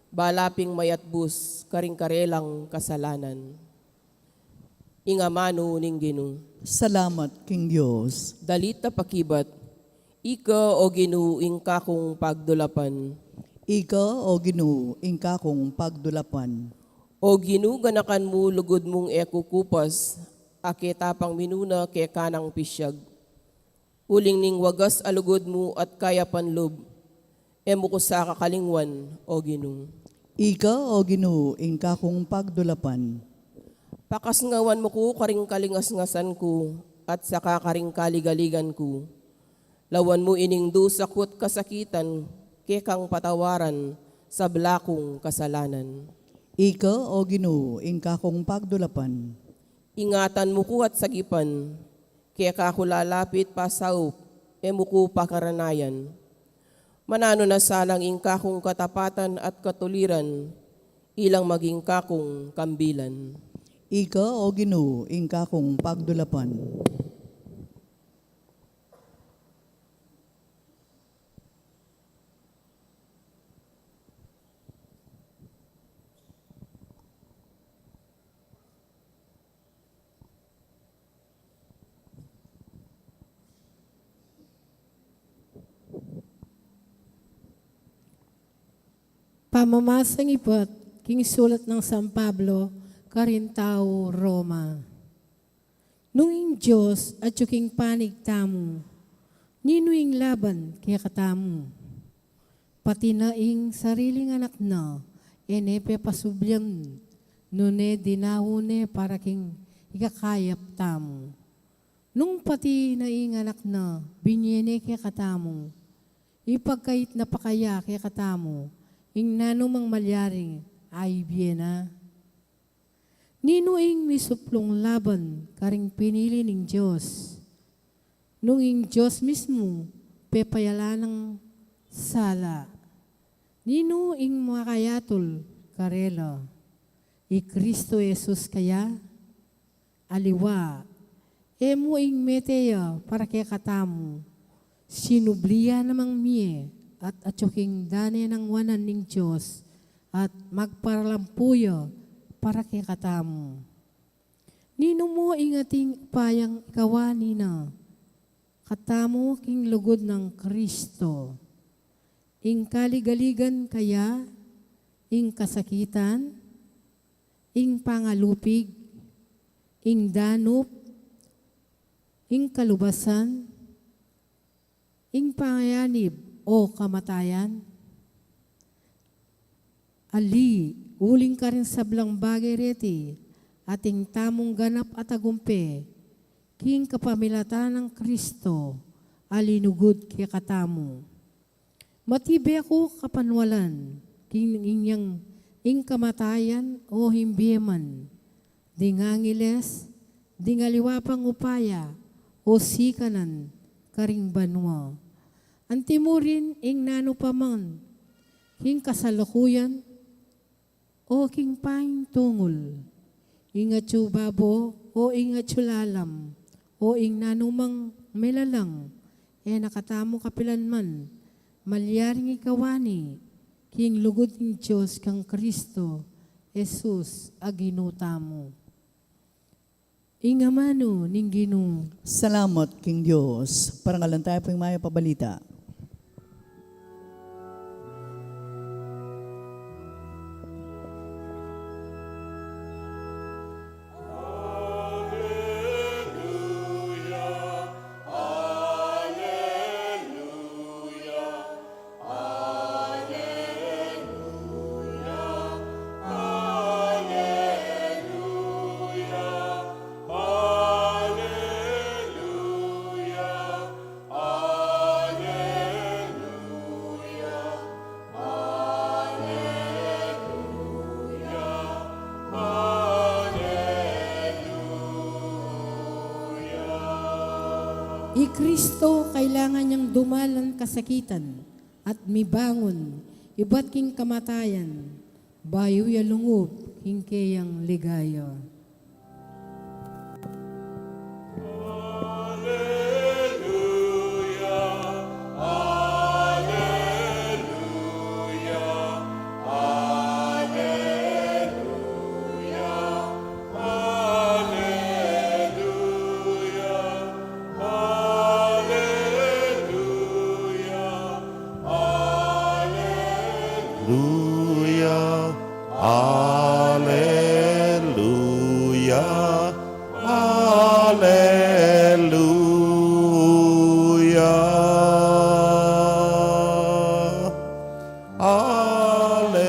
bala pin mayatbus karing karelang kasalanan. Ing amanu ning Ginu. Salamat king Dios. Dalit a pakibat. Ika, O Ginu, ing kakung pagdulapan. Ika, O Ginu, ing kakung pagdulapan. O Ginu, ganakan mu lugud mung e kukupas, a ketapang minuna keka nang pisyag. Uling ning wagas a lugud mu at kayapan lub, e mu ku sa kakalingwan, O Ginu. Ika, O Ginu, ing kakung pagdulapan. Pakasngawan mu ku karing kalingasngasan ku, at saka karing kaligaligan ku. Lawan mu ining dusa ku't kasakitan, kekang patawaran, sabla kung kasalanan. Ika, O Ginu, ing kakung pagdulapan. Ingatan mu ku at sagipan, keka ku lalapit pasaup, e mu ku pakaranayan. Mananu na salang ing kakung katapatan at katuliran, ilang maging kakung kambilan. Ika, O Ginu, ing kakung pagdulapan. Pamamasang ibat king sulat nang San Pablo karing tau Roma. Nung ing Dios atyu king panig tamu, ninu ing laban kekatamu? Pati na ing sariling anak na, e ne pepasublian, nune dinaun ne para king ikakayap tamu. Nung pati na ing anak na, binie ne kekatamu, ipagkait na pa kaya kekatamu ing nanumang malyaring aibie na? Ninu ing misuplung laban karing pinili ning Dios, nung ing Dios mismu pepayala nang sala? Ninu ing makayatul karela? I Kristo Jesus kaya? Aliwa, e mu ing mete ya para kekatamu, sinubli ya namang mie, at atyu king dane nang wanan ning Dios, at magparalampu ya para kekatamu. Ninu mu ing ating upayang ikawani na katamu king lugud nang Kristo? Ing kaligaligan kaya, ing kasakitan, ing pangalupig, ing danup, ing kalubasan, ing pangayanib o kamatayan? Ali, uling karing sablang bage reti, atin tamung ganap a tagumpe, king kapamilatan nang Kristo, a linugud kekatamu. Matibe ku kapanwalan, king inyang ing kamatayan o ing bie man, ding angeles, ding aliwa pang upaya o sikanan karing banua. Anti mu rin ing nanu pa man, king kasalukuyan o king paintungul, ing atyu babo o ing atyu lalam, o ing nanumang melalang, e na katamu kapilan man malyaring ikawani king lugud ning Dios kang Kristo Jesus a Ginu tamu. Ing amanu ning Ginu. Salamat king Dios. Parangalan tayu pu ing mayap a balita. I Kristo kailangan yang dumalan kasakitan at mibangun ibat king kamatayan, bayu ya lungub king keyang ligaya. Aleluya, aleluya, aleluya, aleluya.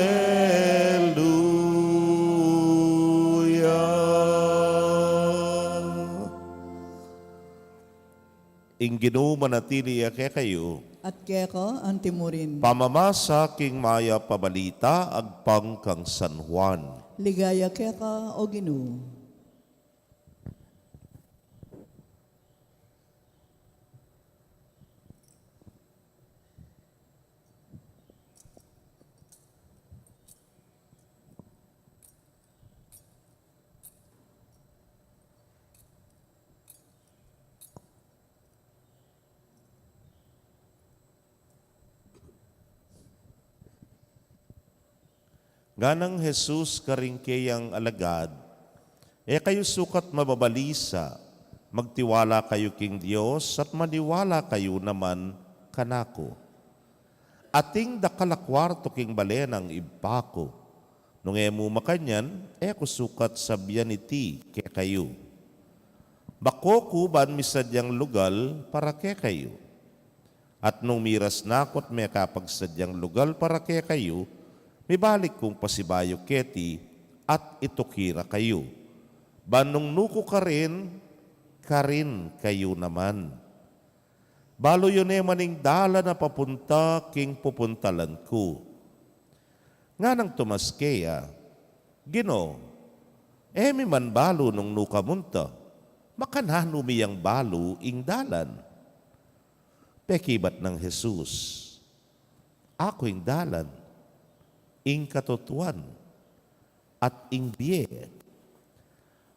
Ing Ginu manatili ya kekayu. At keka antimurin. Pamamasa king mayap a balita agpang kang San Juan. Ligaya keka, O Ginu. Nganang Jesus karing keyang alagad, e kayu sukat mababalisa, magtiwala kayu king Dios at maniwala kayu naman kanaku. Ating dakal a kuartu king bale nang Ibpa ku. Nung e mu makanyan, e ku sukat sabian iti kekayu. Bako ku ban misadyang lugal para kekayu. At nung miras na ku't mekapagsadyang lugal para kekayu, mibalik kung pasibayu keti at ituki ra kayu. Ban nung nu ku karin, karin kayu naman. Balu yu ne man ing dalan a papunta king pupuntalan ku. Nganang Tomas keya, Ginu, e mi man balu nung nu ka munta, makananu mi yang balu ing dalan? Pekibat nang Jesus, Aku ing dalan, ing katutuan, at ing bie.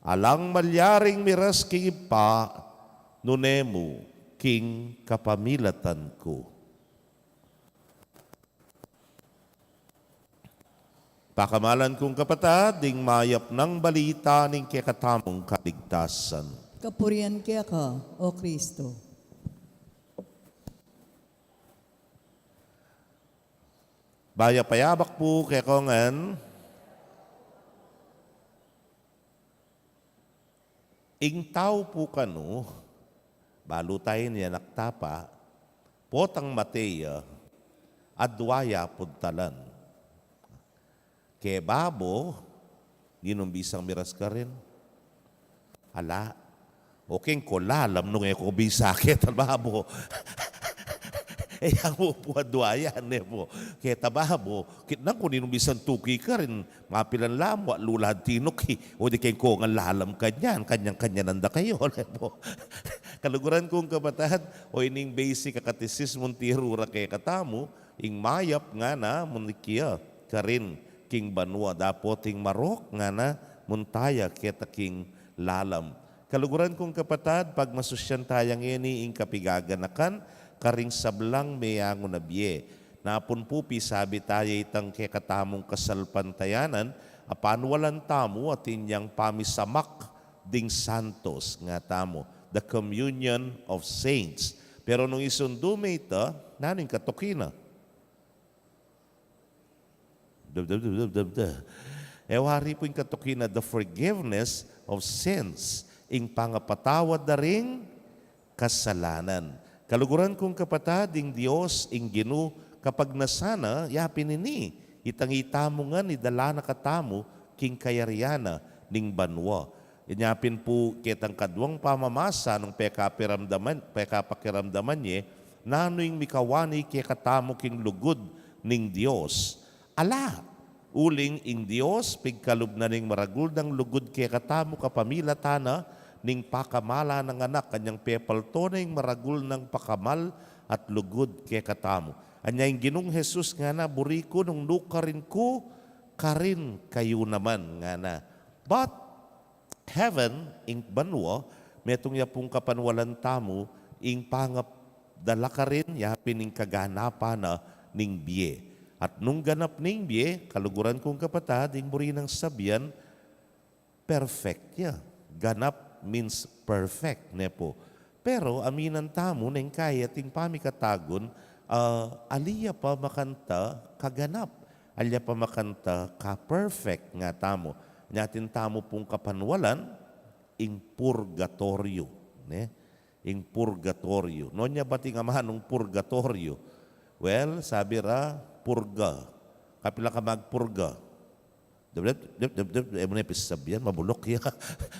Alang malyaring miras king Ibpa, nune mu king kapamilatan ku. Pakamalan kung kapatad, ding mayap nang balita ning kekatamung kaligtasan. Kapurian keka, O Kristo. Mayap a yabak pu kekongan. Ing tau pu kanu, balu taya ing anak tapa, potang mate ya, adua ya puntalan. Ke babo, ginung bisang miras karin. Ala, o keng ko lalam nung e ko bisa keta babo. E yang mu pu adua yan, ne pu. Keta babo, kitnan ku ninung bisang tuki karin, mapilan la mu, lulad tinuki, o di keng ko ngan lalam kanyan, kanyan-kanyan nanda kayu, ne pu. Kaluguran kung kapatad, o ining basic a katisismung tiru ra kekatamu, ing mayap ngana, munikya karin king banua, dapot ing marok ngana, munta ya keta king lalam. Kaluguran kung kapatad, pagmasusyan taya ngeni ing kapigaganakan karing sablang meyangu na bie. Napun pu pisabi taya itang kekatamung kasalpantayanan a panualan tamu atin yang pamisamak ding santos, nga tamu, the communion of saints. Pero nung isundu me ita, nanu ing katuki na? Dab, dab, dab, dab, dab, dab. E wari pu ing katuki na, the forgiveness of sins, ing pangapatawad da ring kasalanan. Kaluguran kung kapatad, ing Dios, ing Ginu, kapagnasan na, yapin ini, itang itamu ngan idala na katamu king kayarian na ning banua. Inya pin pu ketang kaduang pamamasa nung pekapiramdaman, pekapakiramdaman ye, nanu ing mikawani kekatamu king lugud ning Dios? Ala, uling ing Dios, pigkalub na ning maragul nang lugud kekatamu kapamilatan na ning pakamalan nang Anak, kanyang pepalto na ing maragul nang pakamal at lugud kekatamu. Anya ing Ginung Jesus ngana, buri ku nung nu karin ku, karin kayu naman, ngana. But heaven, ing banua, metung ya pung kapanwalan tamu, ing pangap dala karin, yapin ing kaganapan na ning bie. At nung ganap ning bie, kaluguran kung kapatad, ing buri nang sabian, perfect ya. Ganap means perfect, ne pu. Pero aminan tamu neng kaya ating pamikatagun, ah, ali ya pa makanta kaganap, ali ya pa makanta ka-perfect nga tamu. Nya atin tamu pung kapanwalan, ing purgatoryo, ne? Ing purgatoryo. Nanu ya ba ing amanung purgatoryo? Well, sabi ra, purga. Kapila ka magpurga? Dep, dep, dep, dep, dep, e mu ne pin sabian, mabulok ya.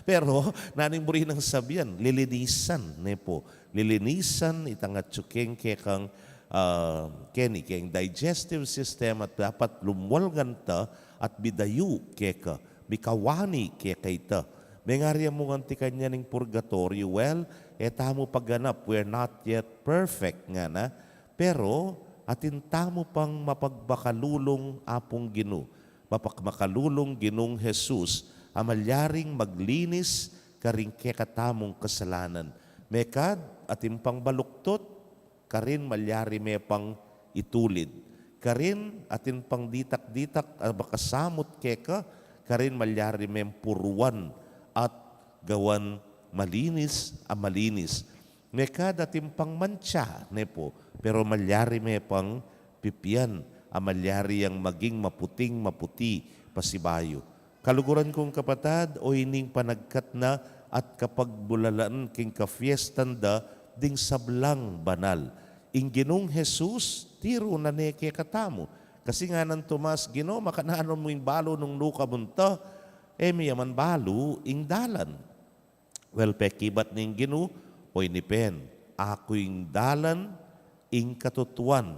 Pero, nanu ing buri nang sabian, lilinisan, ne pu. Lilinisan, itang atyu keng kekang, ah, keni, keng digestive system at dapat lumwal nganta at midayu keka, mikawani keka ita. Mengari ya mu ngan ti kanyan ing purgatoryo, well, e tamu pa ganap, we're not yet perfect, ngana. Pero, atin tamu pang mapagmakalulung Apung Ginu, mapagmakalulung Ginung Jesus, a malyaring maglinis karing kekatamung kasalanan. Mekad, atin pang baluktot, karin malyari me pang itulid. Karin, atin pang ditak-ditak a makasamut keka, karin malyari meng puruan at gawan malinis a malinis. Mekad atin pang mantsa, ne pu, pero malyari me pang pipian a malyari yang maging maputing maputi pasibayu. Kaluguran kung kapatad, o ining panagkat na at kapagbulalan king kafiestan da ding sablang banal. Ing Ginung Jesus, tiru na ne kekatamu. Kasi ngana nang Tomas, "Ginu, makananu mu ing balu nung nukamun ta? E mi ya man balu ing dalan." Well, pekibat ning Ginu, o ini pen, "Aku ing dalan, ing katutuan,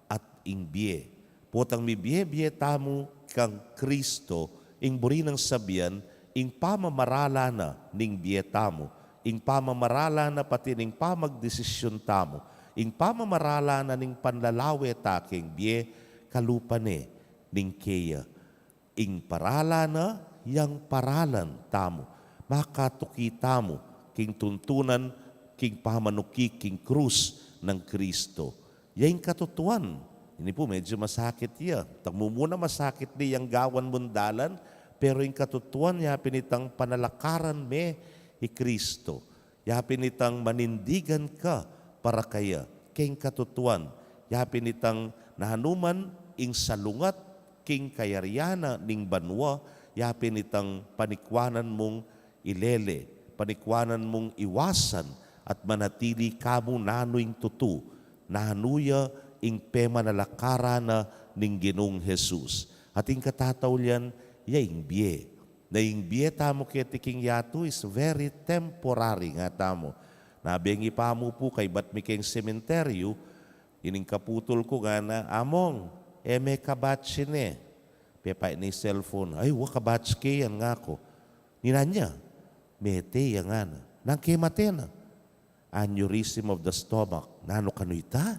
at ing bie." Potang mibie-bie tamu kang Kristo, ing buri nang sabian, ing pamamarala na ning bie tamu, ing pamamarala na pati ning pamagdesisyun tamu, ing pamamarala na ning panlalawe ta king bie, kalupa ne ning keya. Ing paralan na, yang paralan tamu, makatuki tamu king tuntunan, king pamanuki king krus nang Kristo. Ya ing katutuan. Ini pu, medyu masakit ya. Tagmumuna masakit ne yang gawan mung dalan, pero ing katutuan ya pin itang panalakaran me i Kristo. Ya pin itang manindigan ka para kaya, king katutuan. Ya pin itang nanu man ing salungat king kayarian na ning banua, ya pin itang panikwanan mung ilele, panikwanan mung iwasan, at manatili ka mu nanu ing tutu, nanu ya ing pemanalakaran na ning Ginung Jesus. At ing katataulian, ya ing bie. Na ing bie tamu keti king yatu is very temporary, nga tamu. Na bengi pa mu pu, kaybat mi keng sementeryu, ining kaputul ku ngana, "Among, e me kabatsi ne?" Pepaye ne ing cellphone, "Ay, wa, kabatsi ke yan," ngaku. "Ninan ya?" "Mete ya," ngana. "Nanu ing kemate na?" "Aneurysm of the stomach." "Nanu kanu ita?"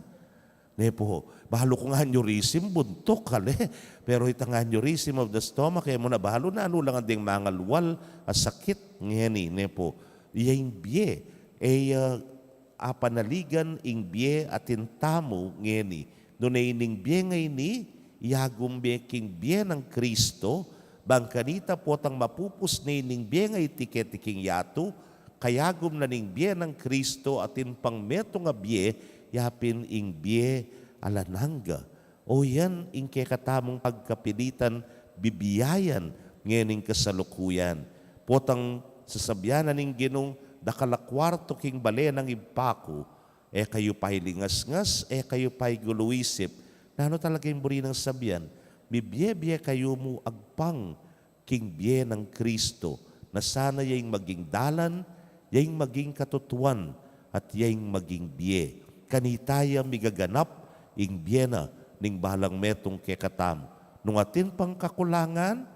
Ne pu, balu kung aneurysm, buntuk, ale. Pero itang aneurysm of the stomach, e mu na balu nanu la ngan deng mangalwal a sakit ngeni, ne pu. Iya ing bie, e ya apanaligan ing bie atin tamu ngeni. Nune ining bie ngeni, iyagum me king bie nang Kristo, bang kanita potang mapupus ne ining bie ngeni keti king yatu, kayagum na ning bie nang Kristo atin pang metung a bie, ya pin ing bie alang angga. O yan ing kekatamung pagkapilitan bibiayan ngening kasalukuyan. Potang sasabian na ning Ginung, "Dakal a kuartu king bale nang Ibpa ku, e kayu pa ilingasngas, e kayu pa igulu isip." Nanu talaga ing buri nang sabian? Mibie-bie kayu mu agpang king bie nang Kristo, na sana ya ing maging dalan, ya ing maging katutuan, at ya ing maging bie. Kanita ya migaganap ing bie na ning balang metung kekatamu. Nung atin pang kakulangan,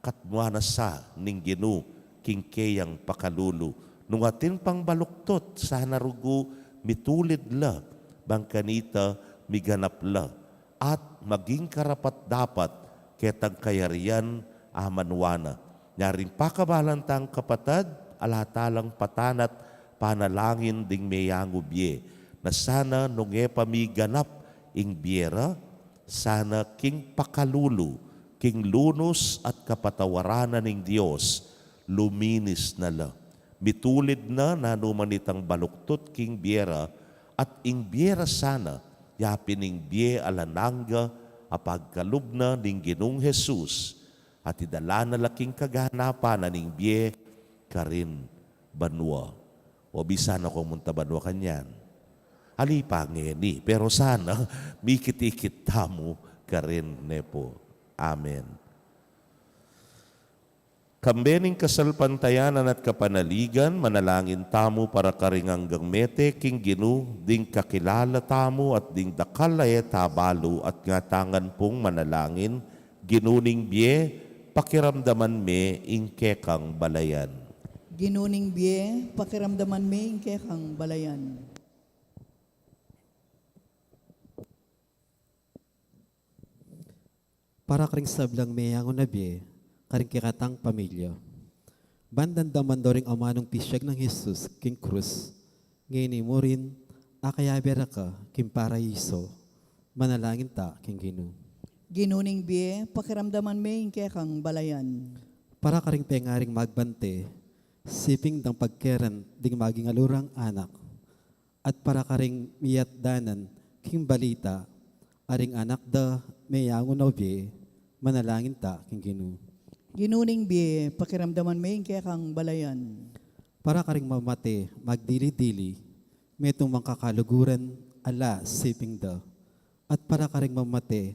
katmuan na sa ning Ginu king keyang pakalulu. Nung atin pang baluktot, sana rugu mitulid la, bang kanita miganap la, at maging karapat-dapat ketang kayarian a manwa na. Nyaring pakabalan tang kapatad, ala ta lang patanat panalangin ding meyangu bie, na sana nung e pa miganap ing bie ra, sana king pakalulu, king lunus at kapatawaran na ning Dios, luminis na la. Mitulid na nanu man itang baluktot king bie ra, at ing bie ra sana, ya pin ing bie alang angga a pagkalub na ning Ginung Jesus, at idala na la king kaganapan na ning bie karin banua. O bisa na kung munta banua kanyan. Ali pa ngeni, pero sana mikit-ikit tamu karin, ne pu. Amen. Kambe ning kasalpantayanan at kapanaligan, manalangin tamu para karing anggang mete king Ginu, ding kakilala tamu at ding dakal a e ta balu, at ngatamu ngan pung manalangin, Ginu ning bie, pakiramdaman me ing kekang balayan. Ginu ning bie, pakiramdaman me ing kekang balayan. Para karing sablang meyangu na bie, karing kekatang pamilya. Ban damdaman do ring amanung pisyag nang Jesus king krus, ngeni murin, akayabe ra ka king paraiso, manalangin ta king Ginu. Ginu ning bie, pakiramdaman me ing kekang balayan. Para karing pengaring magbante, siping dang pagkeran ding maging alurang anak, at para karing miyatdanan king balita, Aring anak da, meyangu na bie, manalangin ta king Ginu. Ginu ning bie, pakiramdaman me ing kekang balayan. Para karing mamate, magdili-dili, metung mang kakaluguran, ala, siping da. At para karing mamate,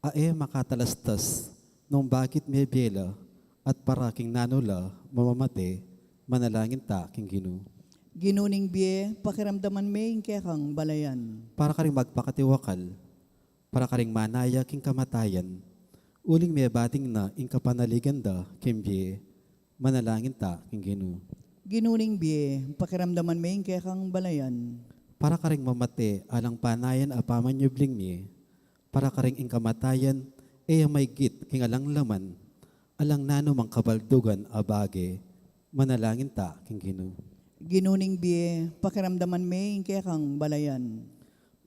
a e makatalastas, nung bakit mebie la, at para king nanu la mamamate, manalangin ta king Ginu. Ginu ning bie, pakiramdaman me ing kekang balayan. Para karing magpakatiwakal, para karing manaya king kamatayan, uling mebating na ing kapanaligan da king bie, manalangin ta king Ginu. Ginu ning bie, pakiramdaman me ing kekang balayan. Para karing mamate, alang panayan a pamanyubling mie, para karing ing kamatayan, e ya maigit king alang laman, alang nanu mang kabaldugan a bage, manalangin ta king Ginu. Ginu ning bie, pakiramdaman me ing kekang balayan.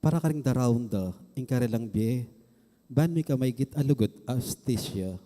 Para karing daraun da ing karelang bie, ban mika maigit a lugud a ustisya,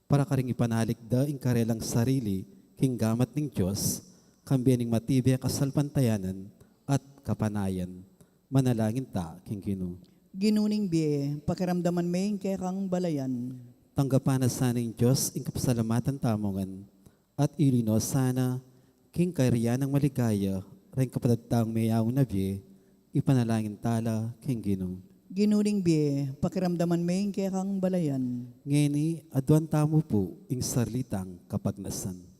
para karing ipanalik da ing karelang sarili king gamat ning Dios, kambe ning matibe a kasalpantayanan at kapanayan, manalangin ta king Ginu. Ginu ning bie, pakiramdaman me ing kekang balayan. Tanggapan na sana ning Dios ing kapasalamatan tamu ngan, at ilino sana king kayarian nang maligaya, reng kapatad tang meyangu na bie, ipanalangin ta la king Ginu. Ginu ning bie, pakiramdaman me ing kekang balayan. Ngeni, aduan tamu pu ing sarili tang kapagnasan.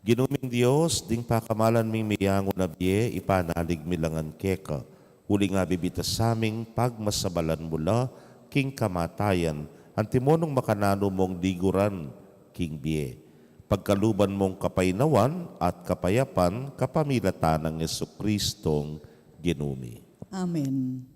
Ginu ming Dios, ding pakamalan ming meyangu na bie, ipanalig mi la ngan keka, uling abibitas sa ming pagmasabalan mu la king kamatayan, antimo nung makananu mong liguran king bie. Pagkaluban mong kapaynawan at kapayapan kapamilatan nang Jesucristong Ginu mi. Amen.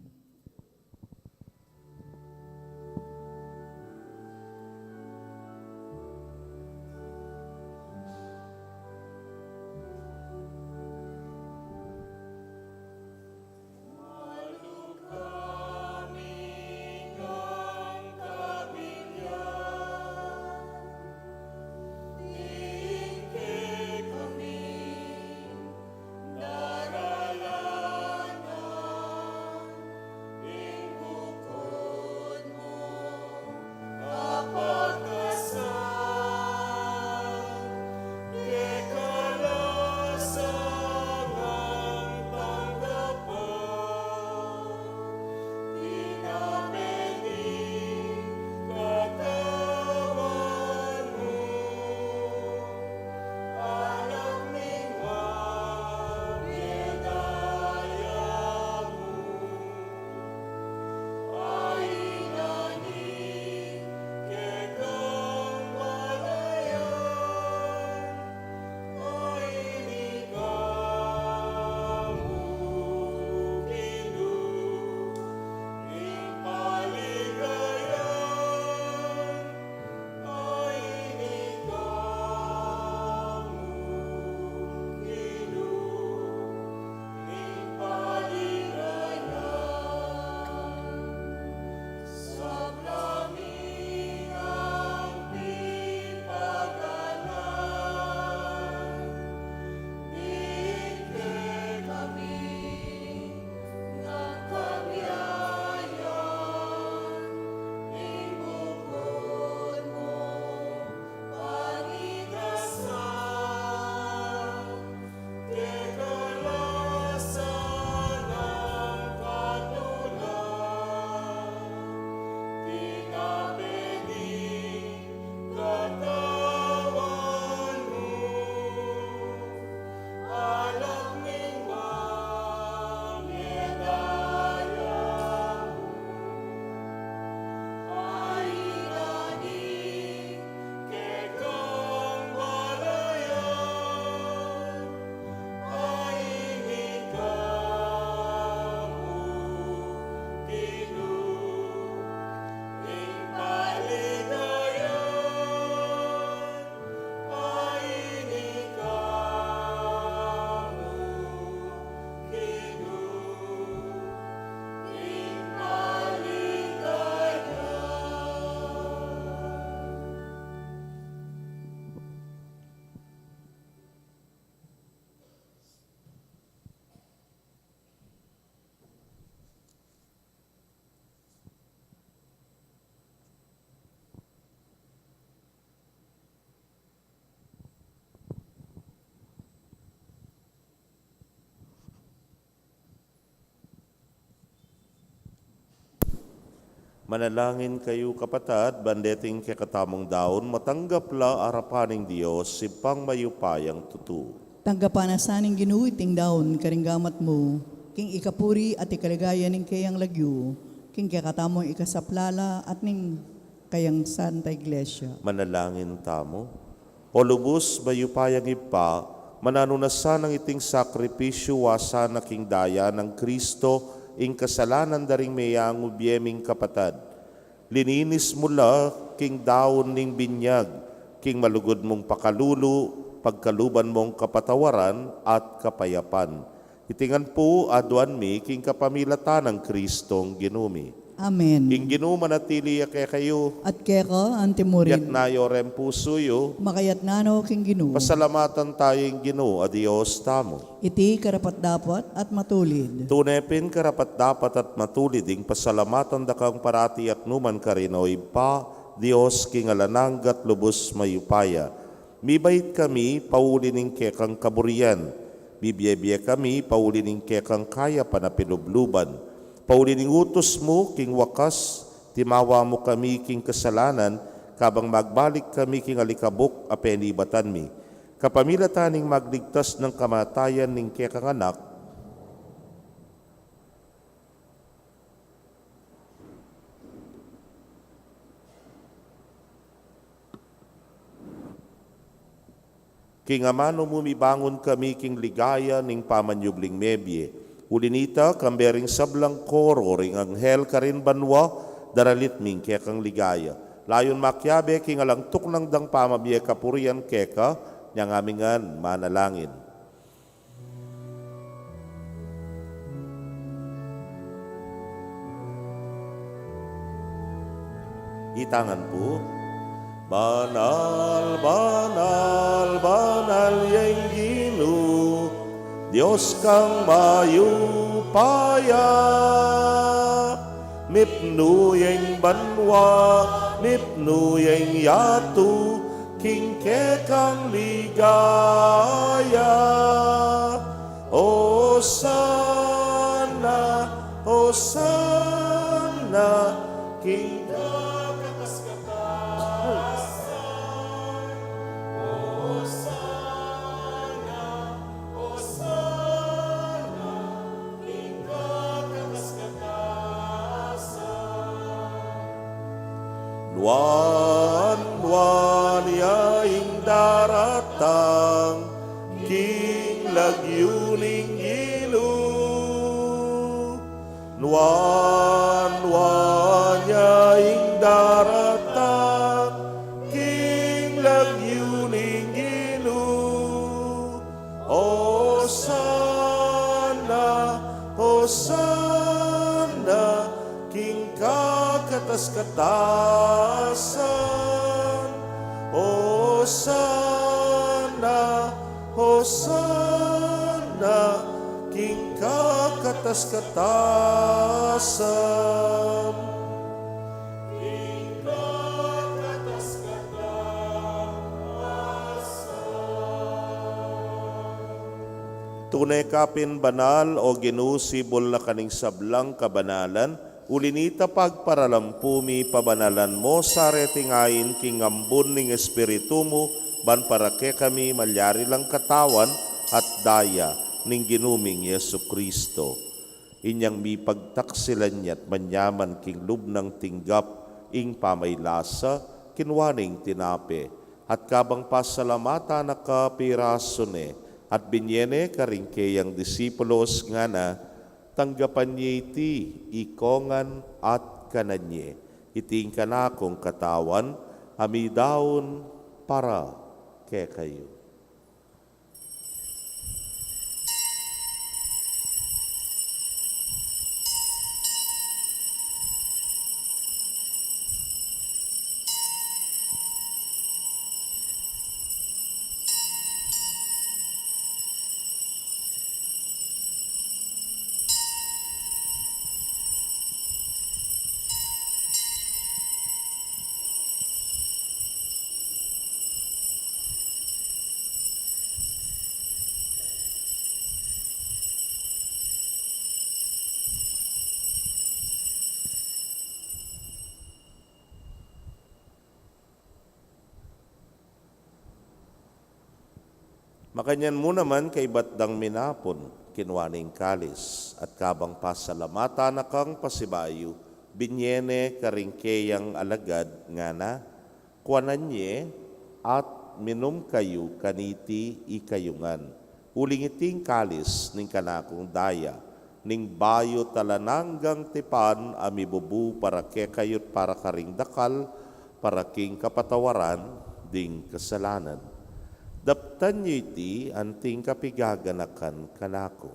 Manalangin kayu, kapatad, ban deting kekatamung daun, matanggap la arapan ning Dios, Ibpang mayupayang tutu. Tanggapan na sa ning Ginu iting daun karing gamat mu, king ikapuri at ikaligaya ning keyang lagyu, king kekatamung ikasaplala at ning kayang Santa Iglesia. Manalangin tamu. O lubus mayupayang Ibpa, mananu na sanang iting sakripisyu, wa sana king daya nang Kristo ing kasalanan da ring meyangu bie ming kapatad. Lininis mu la king daun ning binyag, king malugud mung pakalulu, pagkaluban mung kapatawaran at kapayapan. Iti ngan pu aduan mi king kapamilatan nang Kristong Ginu mi. Amen. Ing Ginu manatili ya kekayu. At keka antimurin. Yatna yu reng pusu yu. Makayatna no king Ginu. Pasalamatan tayu ing Ginu a Dios tamu. Iti karapat-dapat at matulid. Tune pin karapat-dapat at matulid ing pasalamatan da kang parati at numan karin, o Ibpa, Dios king alang angga at lubus mayupaya. Mibait kami pauli ning kekang kaburian. Mibiebie kami pauli ning kekang kayapan a pilubluban. Pauli ning utus mu king wakas, timawa mu kami king kasalanan, kabang magbalik kami king alikabuk a penibatan mi. Kapamilatan ning magligtas nang kamatayan ning kekang Anak, king amanu mu mibangun kami king ligaya ning pamanyubling mebie. Uli nita, kambe ring sablang koro ring anghel karin banua, daralit mi ing kekang ligaya. Layun makiabe king alang tuknang dang pamabie kapurian keka, inya ngami ngan manalangin. Ita ngan pu. Banal, banal, banal ya ing Ginu, Dios kang mayupaya. Mipnu ya ing banua, mipnu ya ing yatu, king kekang ligaya. Osana, Osana, king kakatas-katasan. Osana, Osana, king kakatas-katasan. Nuan, nuan ya ing daratang king lagyu ning Ginu. Nuan, nuan ya ing daratang king lagyu ning Ginu. Osana, Osana, king kakatas-katasan. Osana, Osana, king kakatas-katasan. King kakatas-katasan. Tune ka pin banal, o Ginu, sibul na ka ning sablang kabanalan, uli nita pagparalampu mi, pabanalan mu sa reting ain king ambun ning Espiritu mu, ban para kekami malyari lang katawan at daya ning Ginu ming Jesucristo. Inyang mipagtaksilan ya't manyaman king lub nang tinggap ing pamaylasa, kinua ne ing tinape, at kabang pasalamatan na ka, pirasu ne, at binye ne karing keyang disipulos, ngana: Tanggapan ye iti ikongan at kanan ye. Iti ing kanakung katawan a midaun para kekayu. Kanyan mu naman kaybat dang minapun, kinua ne ing kalis, at kabang pasalamatan na kang pasibayu, binye ne karing keyang alagad, ngana: Kuanan ye at minum kayu kaniti ikayu ngan, uling iti ing kalis ning kanakung daya, ning bayu't alang anggang tipan a mibubu para kekayu't para karing dakal, para king kapatawaran ding kasalanan. Daptan ye iti anting kapigaganakan kanaku.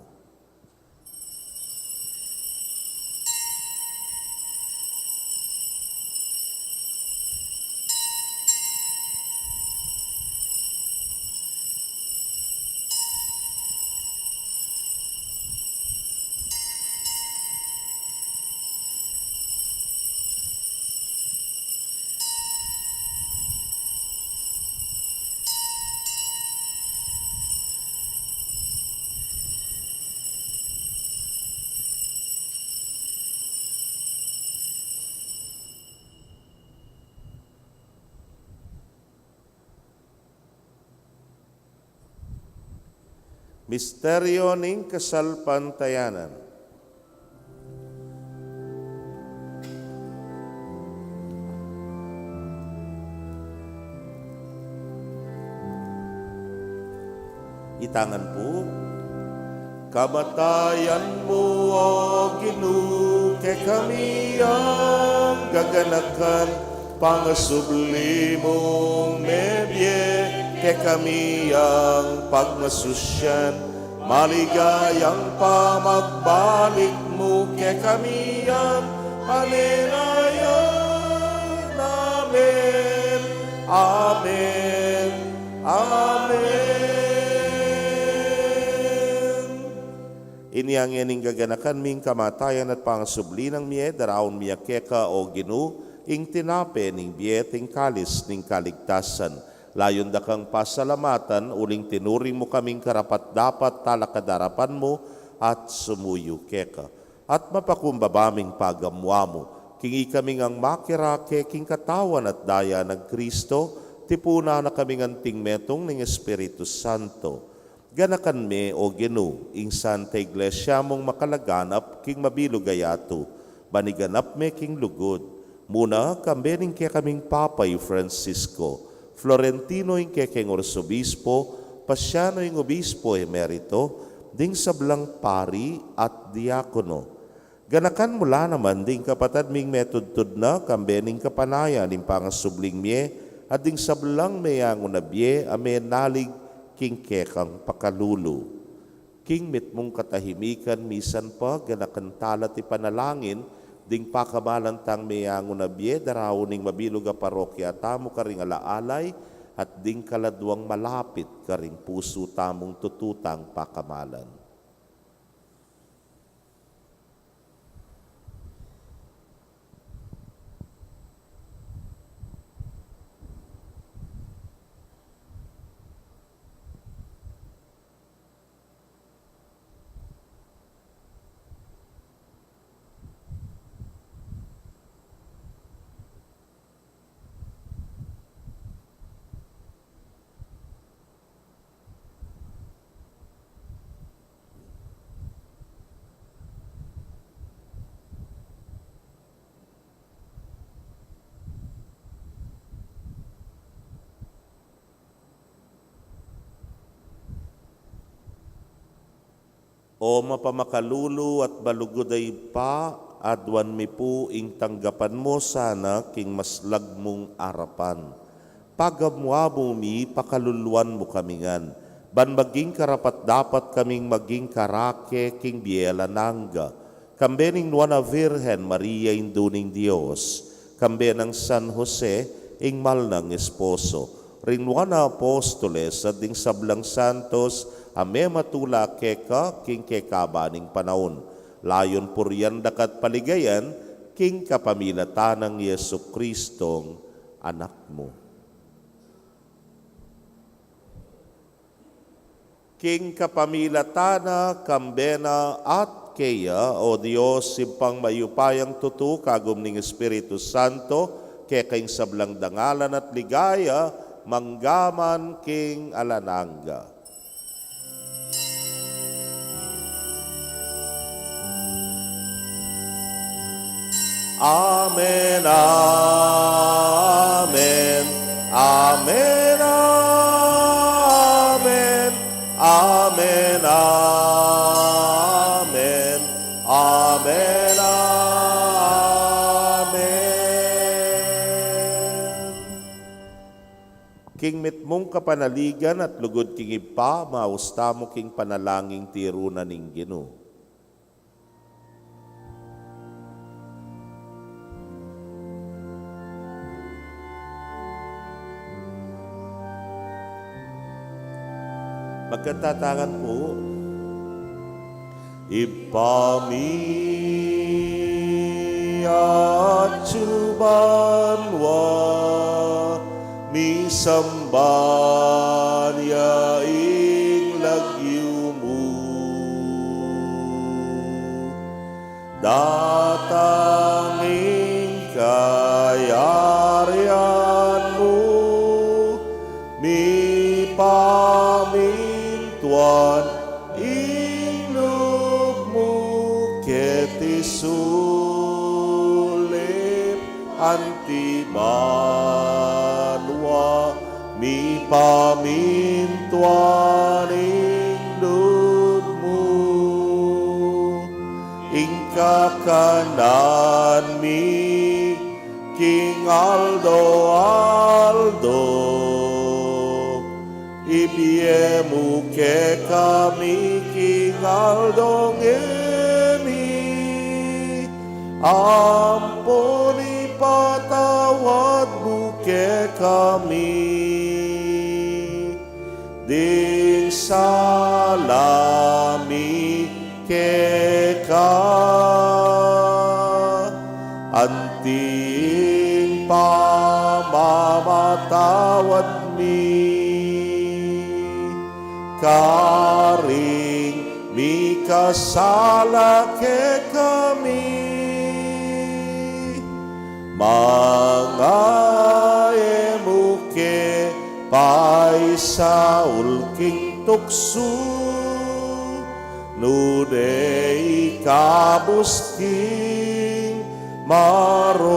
Misteryo ning kasalpantayanan. Itangan pu. Kamatayan mu, O Ginu, kekami yang gaganakan, pangasubli mung mebie kekami yang pagmasusyan, maligayang pamagbalik mu kekami yang panenayan. Amen. Amen. Amen. Inya ngeni ing gaganakan mi ing kamatayan at pangasubli nang mie, daraun mi ya keka, O Ginu, ing tinape ning bie at ing kalis ning kaligtasan. Layun da kang pasalamatan, uling tinuring mu kaming karapat-dapat talakad king arapan mu at sumuyu keka. At mapakumbaba ming pagamuan mu, king ikami ngang makirake king katawan at daya nang Kristo, tipunan na kaming anting metung ning Espiritu Santo. Ganakan me, O Ginu, ing Santa Iglesia mung makalaganap king mabilug a yatu, ban iganap me king lugud, muna kambe ning kekaming Papa i Francisco, Florentino ing kekeng Arsobispo, Pasiano ing Obispo Emerito, ding sablang pari at diakono. Ganakan mu la naman ding kapatad ming metudtud na kambe ning kapanayan ning pangasubling mie, at ding sablang meyangu na bie a menalig king kekang pakalulu. King mitmung katahimikan misan pa, ganakan tala at ipanalangin ding pakamalan tang meyangu na bie, daraun ning mabilug a parokya tamu karing ala-alay, at ding kaladwang malapit karing pusu tamung tutu tang pakamalan. O mapamakalulu at malugud a Ibpa, aduan mi pu ing tanggapan mu sana king maslag mung arapan. Pagamuan mu mi, pakaluluan mu kami ngan, ban maging karapat-dapat kaming maging karake king bie alang angga, kambe ning Nuan a Virgen Maria, Indu ning Dios, kambe nang San Jose, ing mal nang esposo, ring Nuan a Apostoles, at ding sablang santos a mematula keka king kekaban ning panaun. Layun purian da ka at paligayan king kapamilatan nang Jesucristong Anak mu. King kapamilatan na, kambe na, at keya, O Dios, Ibpang mayupayang tutu, kagum ning Espiritu Santo, keka ing sablang dangalan at ligaya, mangga man king alang angga. Amen, amen, amen, amen, amen, amen, amen, amen. King mitmung kapanaligan at lugud king Ibpa, maus tamu king panalangin tiru na ning Ginu. Magkatatangan po. Ibpa mi, atsu ka banua, misamban ya ing lagyu mu. Datang ing kayarian mu, mipamintuan ing lub mu keti sulip anti banua, mipamintuan ing lub mu. Ing kakanan mi king aldo-aldo, ibie mu kekami king aldo ngeni, ampon ipatawad mu kekami ding sala mi keka, anti ing pamamatawad mi karing mikasala kekami. Manga e mu ke paisaul king tuksu, nune ikabus king marok.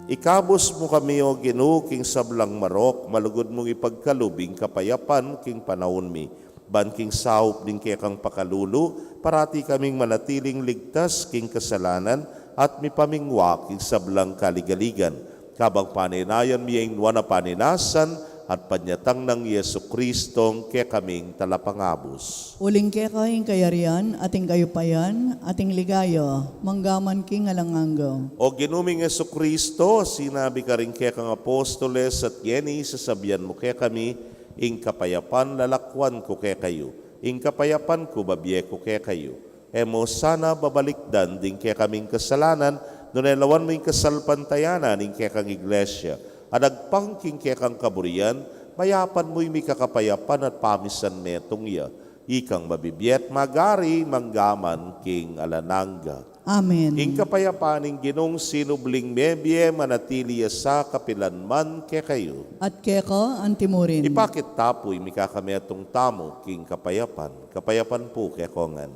Ikabus mu kami, O Ginu, king sablang marok, malugud mung ipagkalub ing kapayapan king panaun mi. Ban king saup ning kekang pakalulu, parati kaming manatiling ligtas king kasalanan at mipamingwa king sablang kaligaligan. Kabang panenayan mi ing nuan a paninasan at panyatang nang Jesu-Cristong kekaming Talapangabus. Uling keka ing kayarian, at ing kayupayan, at ing ligaya, manggaman king alang angga. O Ginu ming Jesu-Cristo, sinabi karing kekang apostoles at ngeni sasabian mu kekami, ing kapayapan lalakwan ku kekayu, ing kapayapan ku babie ku kekayu. E mu sana babalikdan ding kekaming kasalanan, nune lawan mu ing kasalpantayanan ning kekang Iglesia, at agpang king kekang kaburian, mayapan mu ing mikakapayapan at pamisan metung ya, ikang mabibie at magari manggaman king alang angga. Amen. Ing kapayapan ning Ginung sinubling mebie manatili ya sa kapilan man kekayu. At keka antimurin. Ipakit ta pu ing mikakametung tamu king kapayapan. Kapayapan pu kekongan.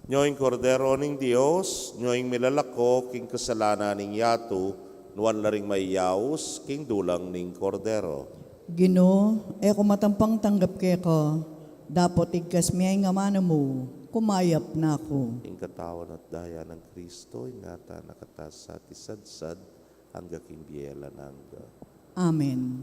Nyo ing Kordero ning Dios, nyo ing milalako king kasalanan ning yatu, nuan la ring mayaus king dulang ning Kordero. Ginu, e ku matampang tanggap keka, dapot igkas me ing amanu mu, kumayap na ku. Ing katawan at daya nang Kristo, ingatan na kata sa tisadsad, angga king bie alang angga. Amen.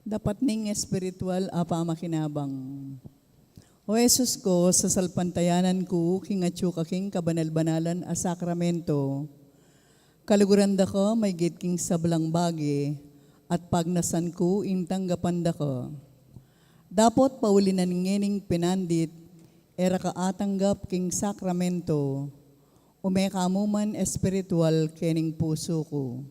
Dapat ning espiritual a pamakinabang. O Jesus ko, sasalpantayanan ku king atyu ka king kabanal-banalan a sakramento. Kaluguran da ka maygit king sablang bage, at pagnasan ku ing tanggapan da ka. Dapot pauli na ngening pinandit, e ra ka atanggap king sakramento, ume ka mu man espiritual kening pusu ku.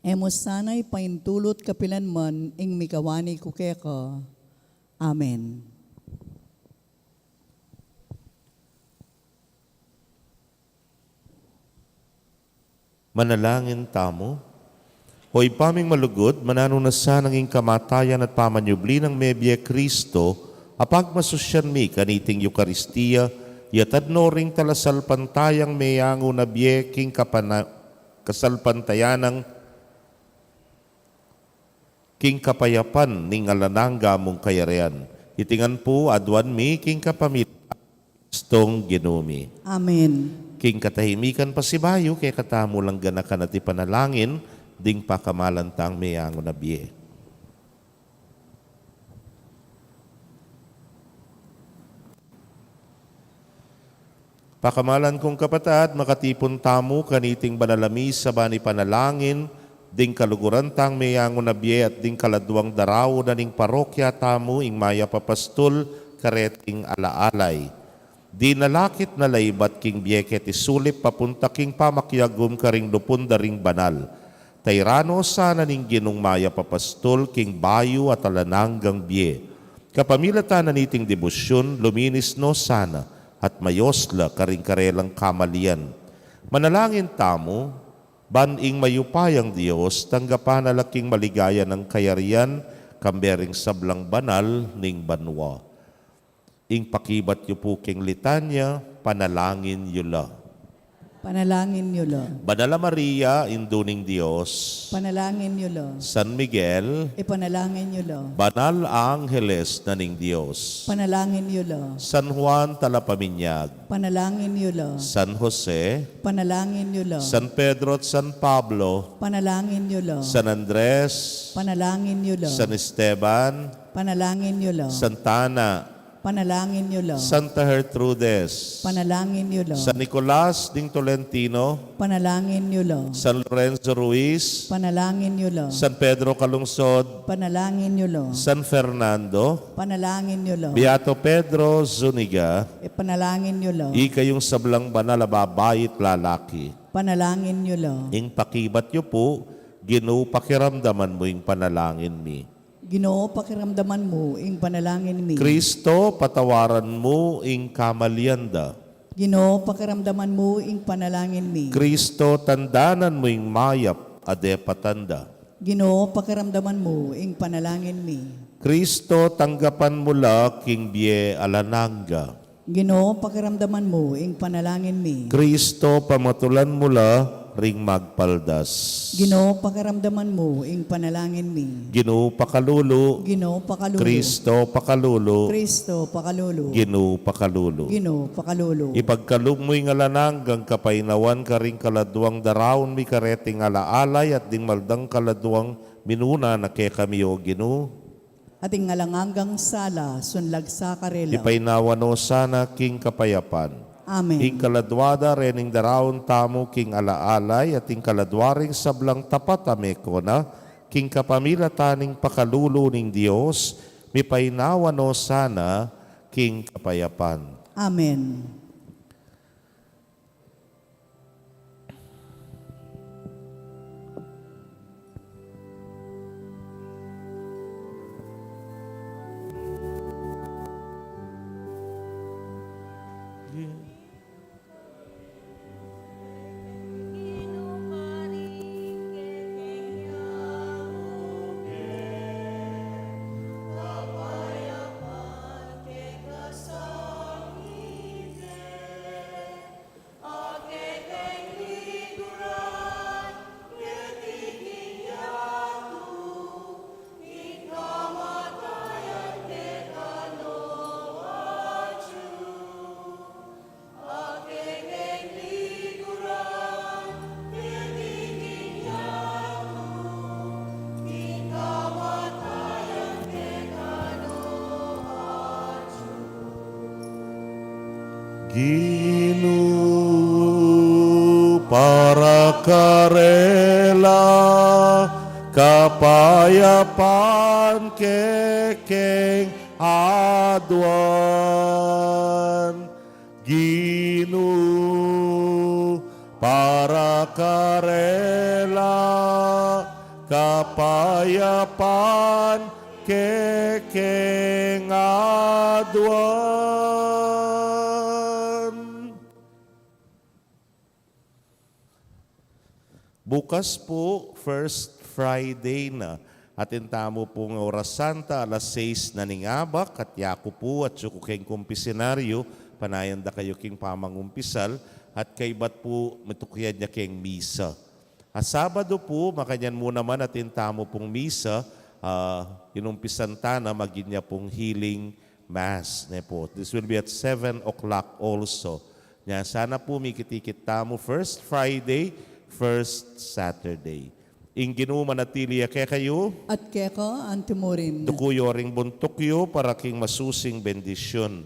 E mu sana ipaintulut kapilan man ing mikawani ku keka. Amen. Manalangin tamu. O Ibpa ming malugud, mananu na sanang ing kamatayan at pamanyubli nang mebie Kristo, a pagmasusyan mi kaniting Eukaristia, yatad no ring talasalpantayang meyangu na bie king kapana-, kasalpantayanang king kapayapan ning alang angga mung kayarian. Iti ngan pu aduan mi king kapamilatan nang Kristong Ginu mi. Amen. King katahimikan pasibayu, kekatamu lang ganakan at ipanalangin ding pakamalan tang meyangu na bie. Pakamalan kung kapatad, makatipun tamu kaniting banal a misa ban ipanalangin ding kaluguran tang meyangu na bie at ding kaladuang daraun na ning parokya tamu ing mayap a pastul kareting ala-alay. Dinalakit na la ibat king bie keti sulip papunta king pamakiagum karing lupun da ring banal. Tairan no sana ning Ginung mayap a pastul king bayu at alang anggang bie. Kapamilatan na niting debosyun, luminis no sana at mayos la karing karelang kamalian. Manalangin tamu, ban ing mayupayang Dios tanggapan na la king maligaya nang kayarian, kambe ring sablang banal ning banua. Ing pakibat yu pu king litanya, panalangin yu la. Panalangin yu la. Banal a Maria, Indu ning Dios. Panalangin yu la. San Miguel. Ipanalangin yu la. Banal a Angeles na ning Dios. Panalangin yu la. San Juan Talapaminyag. Panalangin yu la. San Jose. Panalangin yu la. San Pedro at San Pablo. Panalangin yu la. San Andres. Panalangin yu la. San Esteban. Panalangin yu la. Santa Ana. Panalangin yu la. Santa Gertrudes. Panalangin yu la. San Nicolas ding Tolentino. Panalangin yu la. San Lorenzo Ruiz. Panalangin yu la. San Pedro Calungsod. Panalangin yu la. San Fernando. Panalangin yu la. Beato Pedro Zuniga. Ipanalangin yu la. Ikayung sablang banal a babai at lalaki. Panalangin yu la. Ing pakibat yu pu, Ginu, pakiramdaman mu ing panalangin mi. Ginu, pakiramdaman mu ing panalangin mi. Kristo, patawaran mu ing kamalian da. Ginu, pakiramdaman mu ing panalangin mi. Kristo, tandanan mu ing mayap a depatan da. Ginu, pakiramdaman mu ing panalangin mi. Kristo, tanggapan mu la king bie alang angga. Ginu, pakiramdaman mu ing panalangin mi. Kristo, pamatulan mu la ring magpaldas. Ginu, pakiramdaman mu ing panalangin mi. Ginu, pakalulu. Ginu, pakalulu. Kristo, pakalulu. Kristo, pakalulu. Ginu, pakalulu. Ginu, pakalulu. Ipagkalub mu ing alang anggang kapaynawan karing kaladuang daraun mi kareting ala-alay at ding maldang kaladuang minuna na kekami, O Ginu. At ing alang anggang sala, sunlag sa karela. Ipaynawa no sana king kapayapan. Amen. Ing kaladua da rening daraun tamu king ala-alay, at ing kaladua ring sablang tapat a mekona, king kapamilatan ning pakalulu ning Dios, mipaynawa no sana king kapayapan. Amen. Ginu, para karela kapayapan kekeng aduan. Ginu, para karela kapayapan kekeng aduan. Bukas pu, First Friday na, atin tamu pung Oras Santa, alas sais na ning abak, at yaku pu, atiu ku keng kumpisinaryu, panayan da kayu king pamangumpisal, at kaybat pu, mitukian ya keng misa. A Sabadu pu, makanyan mu naman atin tamu pung misa, ah, inumpisan ta na magin ya pung healing mass, ne pu. This will be at seven o'clock also. Nya sana pu, mikit-ikit tamu first Friday, first Saturday. Ing Ginu manatili ya kekayu. At keka anti mu rin. Tuku yu ring buntuk yu para king masusing bendisyun.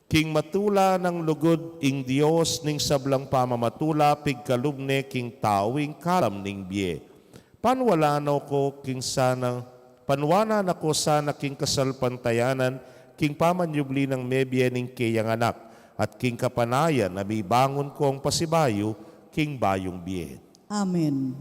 King matula nang lugud, ing Dios ning sablang pamamatula, pigkalub ne king tau ing kalam ning bie. Panwanan na ko king sana, panwanan na ko sana king kasalpantayanan, king pamanyubli nang mebie ning keyang Anak, at king kapanayan a mibangun kong pasibayu king bayung bie. Amen.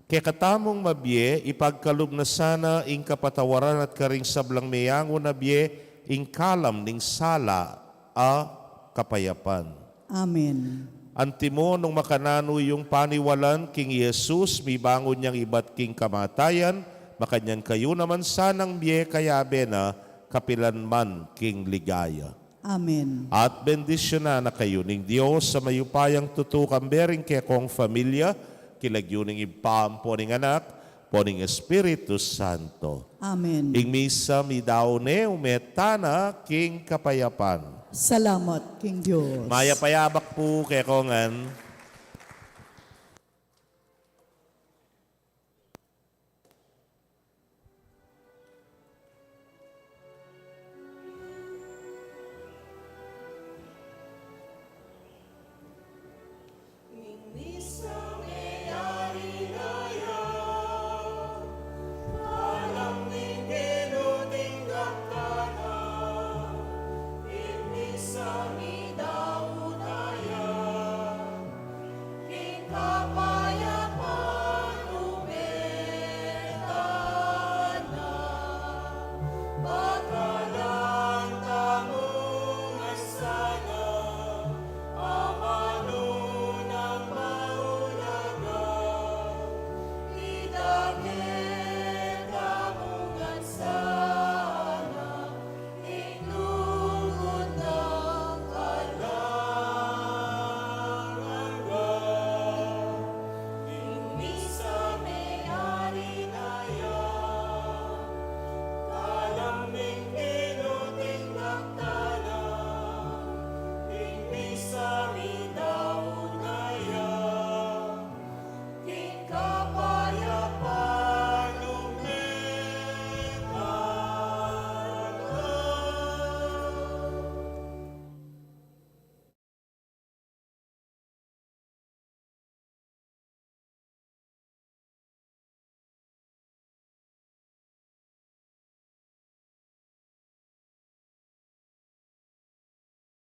Kekatamung mabie, ipagkalub na sana ing kapatawaran at karing sablang meyangu na bie, ing kalam ning sala a kapayapan. Amen. Antimo nung makananu yung paniwalan king Jesus, mibangun yang ibat king kamatayan, makanyan kayu naman sanang mie kayabe na kapilan man king ligaya. Amen. At bendisyunan na kayu ning Dios a mayupayang tutu, kambe ring kekong familia, king lagyu ning Ibpa, ampo ning Anak, ampo ning Espiritu Santo. Amen. Ing misa midaun ne, ume tana king kapayapan. Salamat king Dios. Mayap a abak pu kekongan.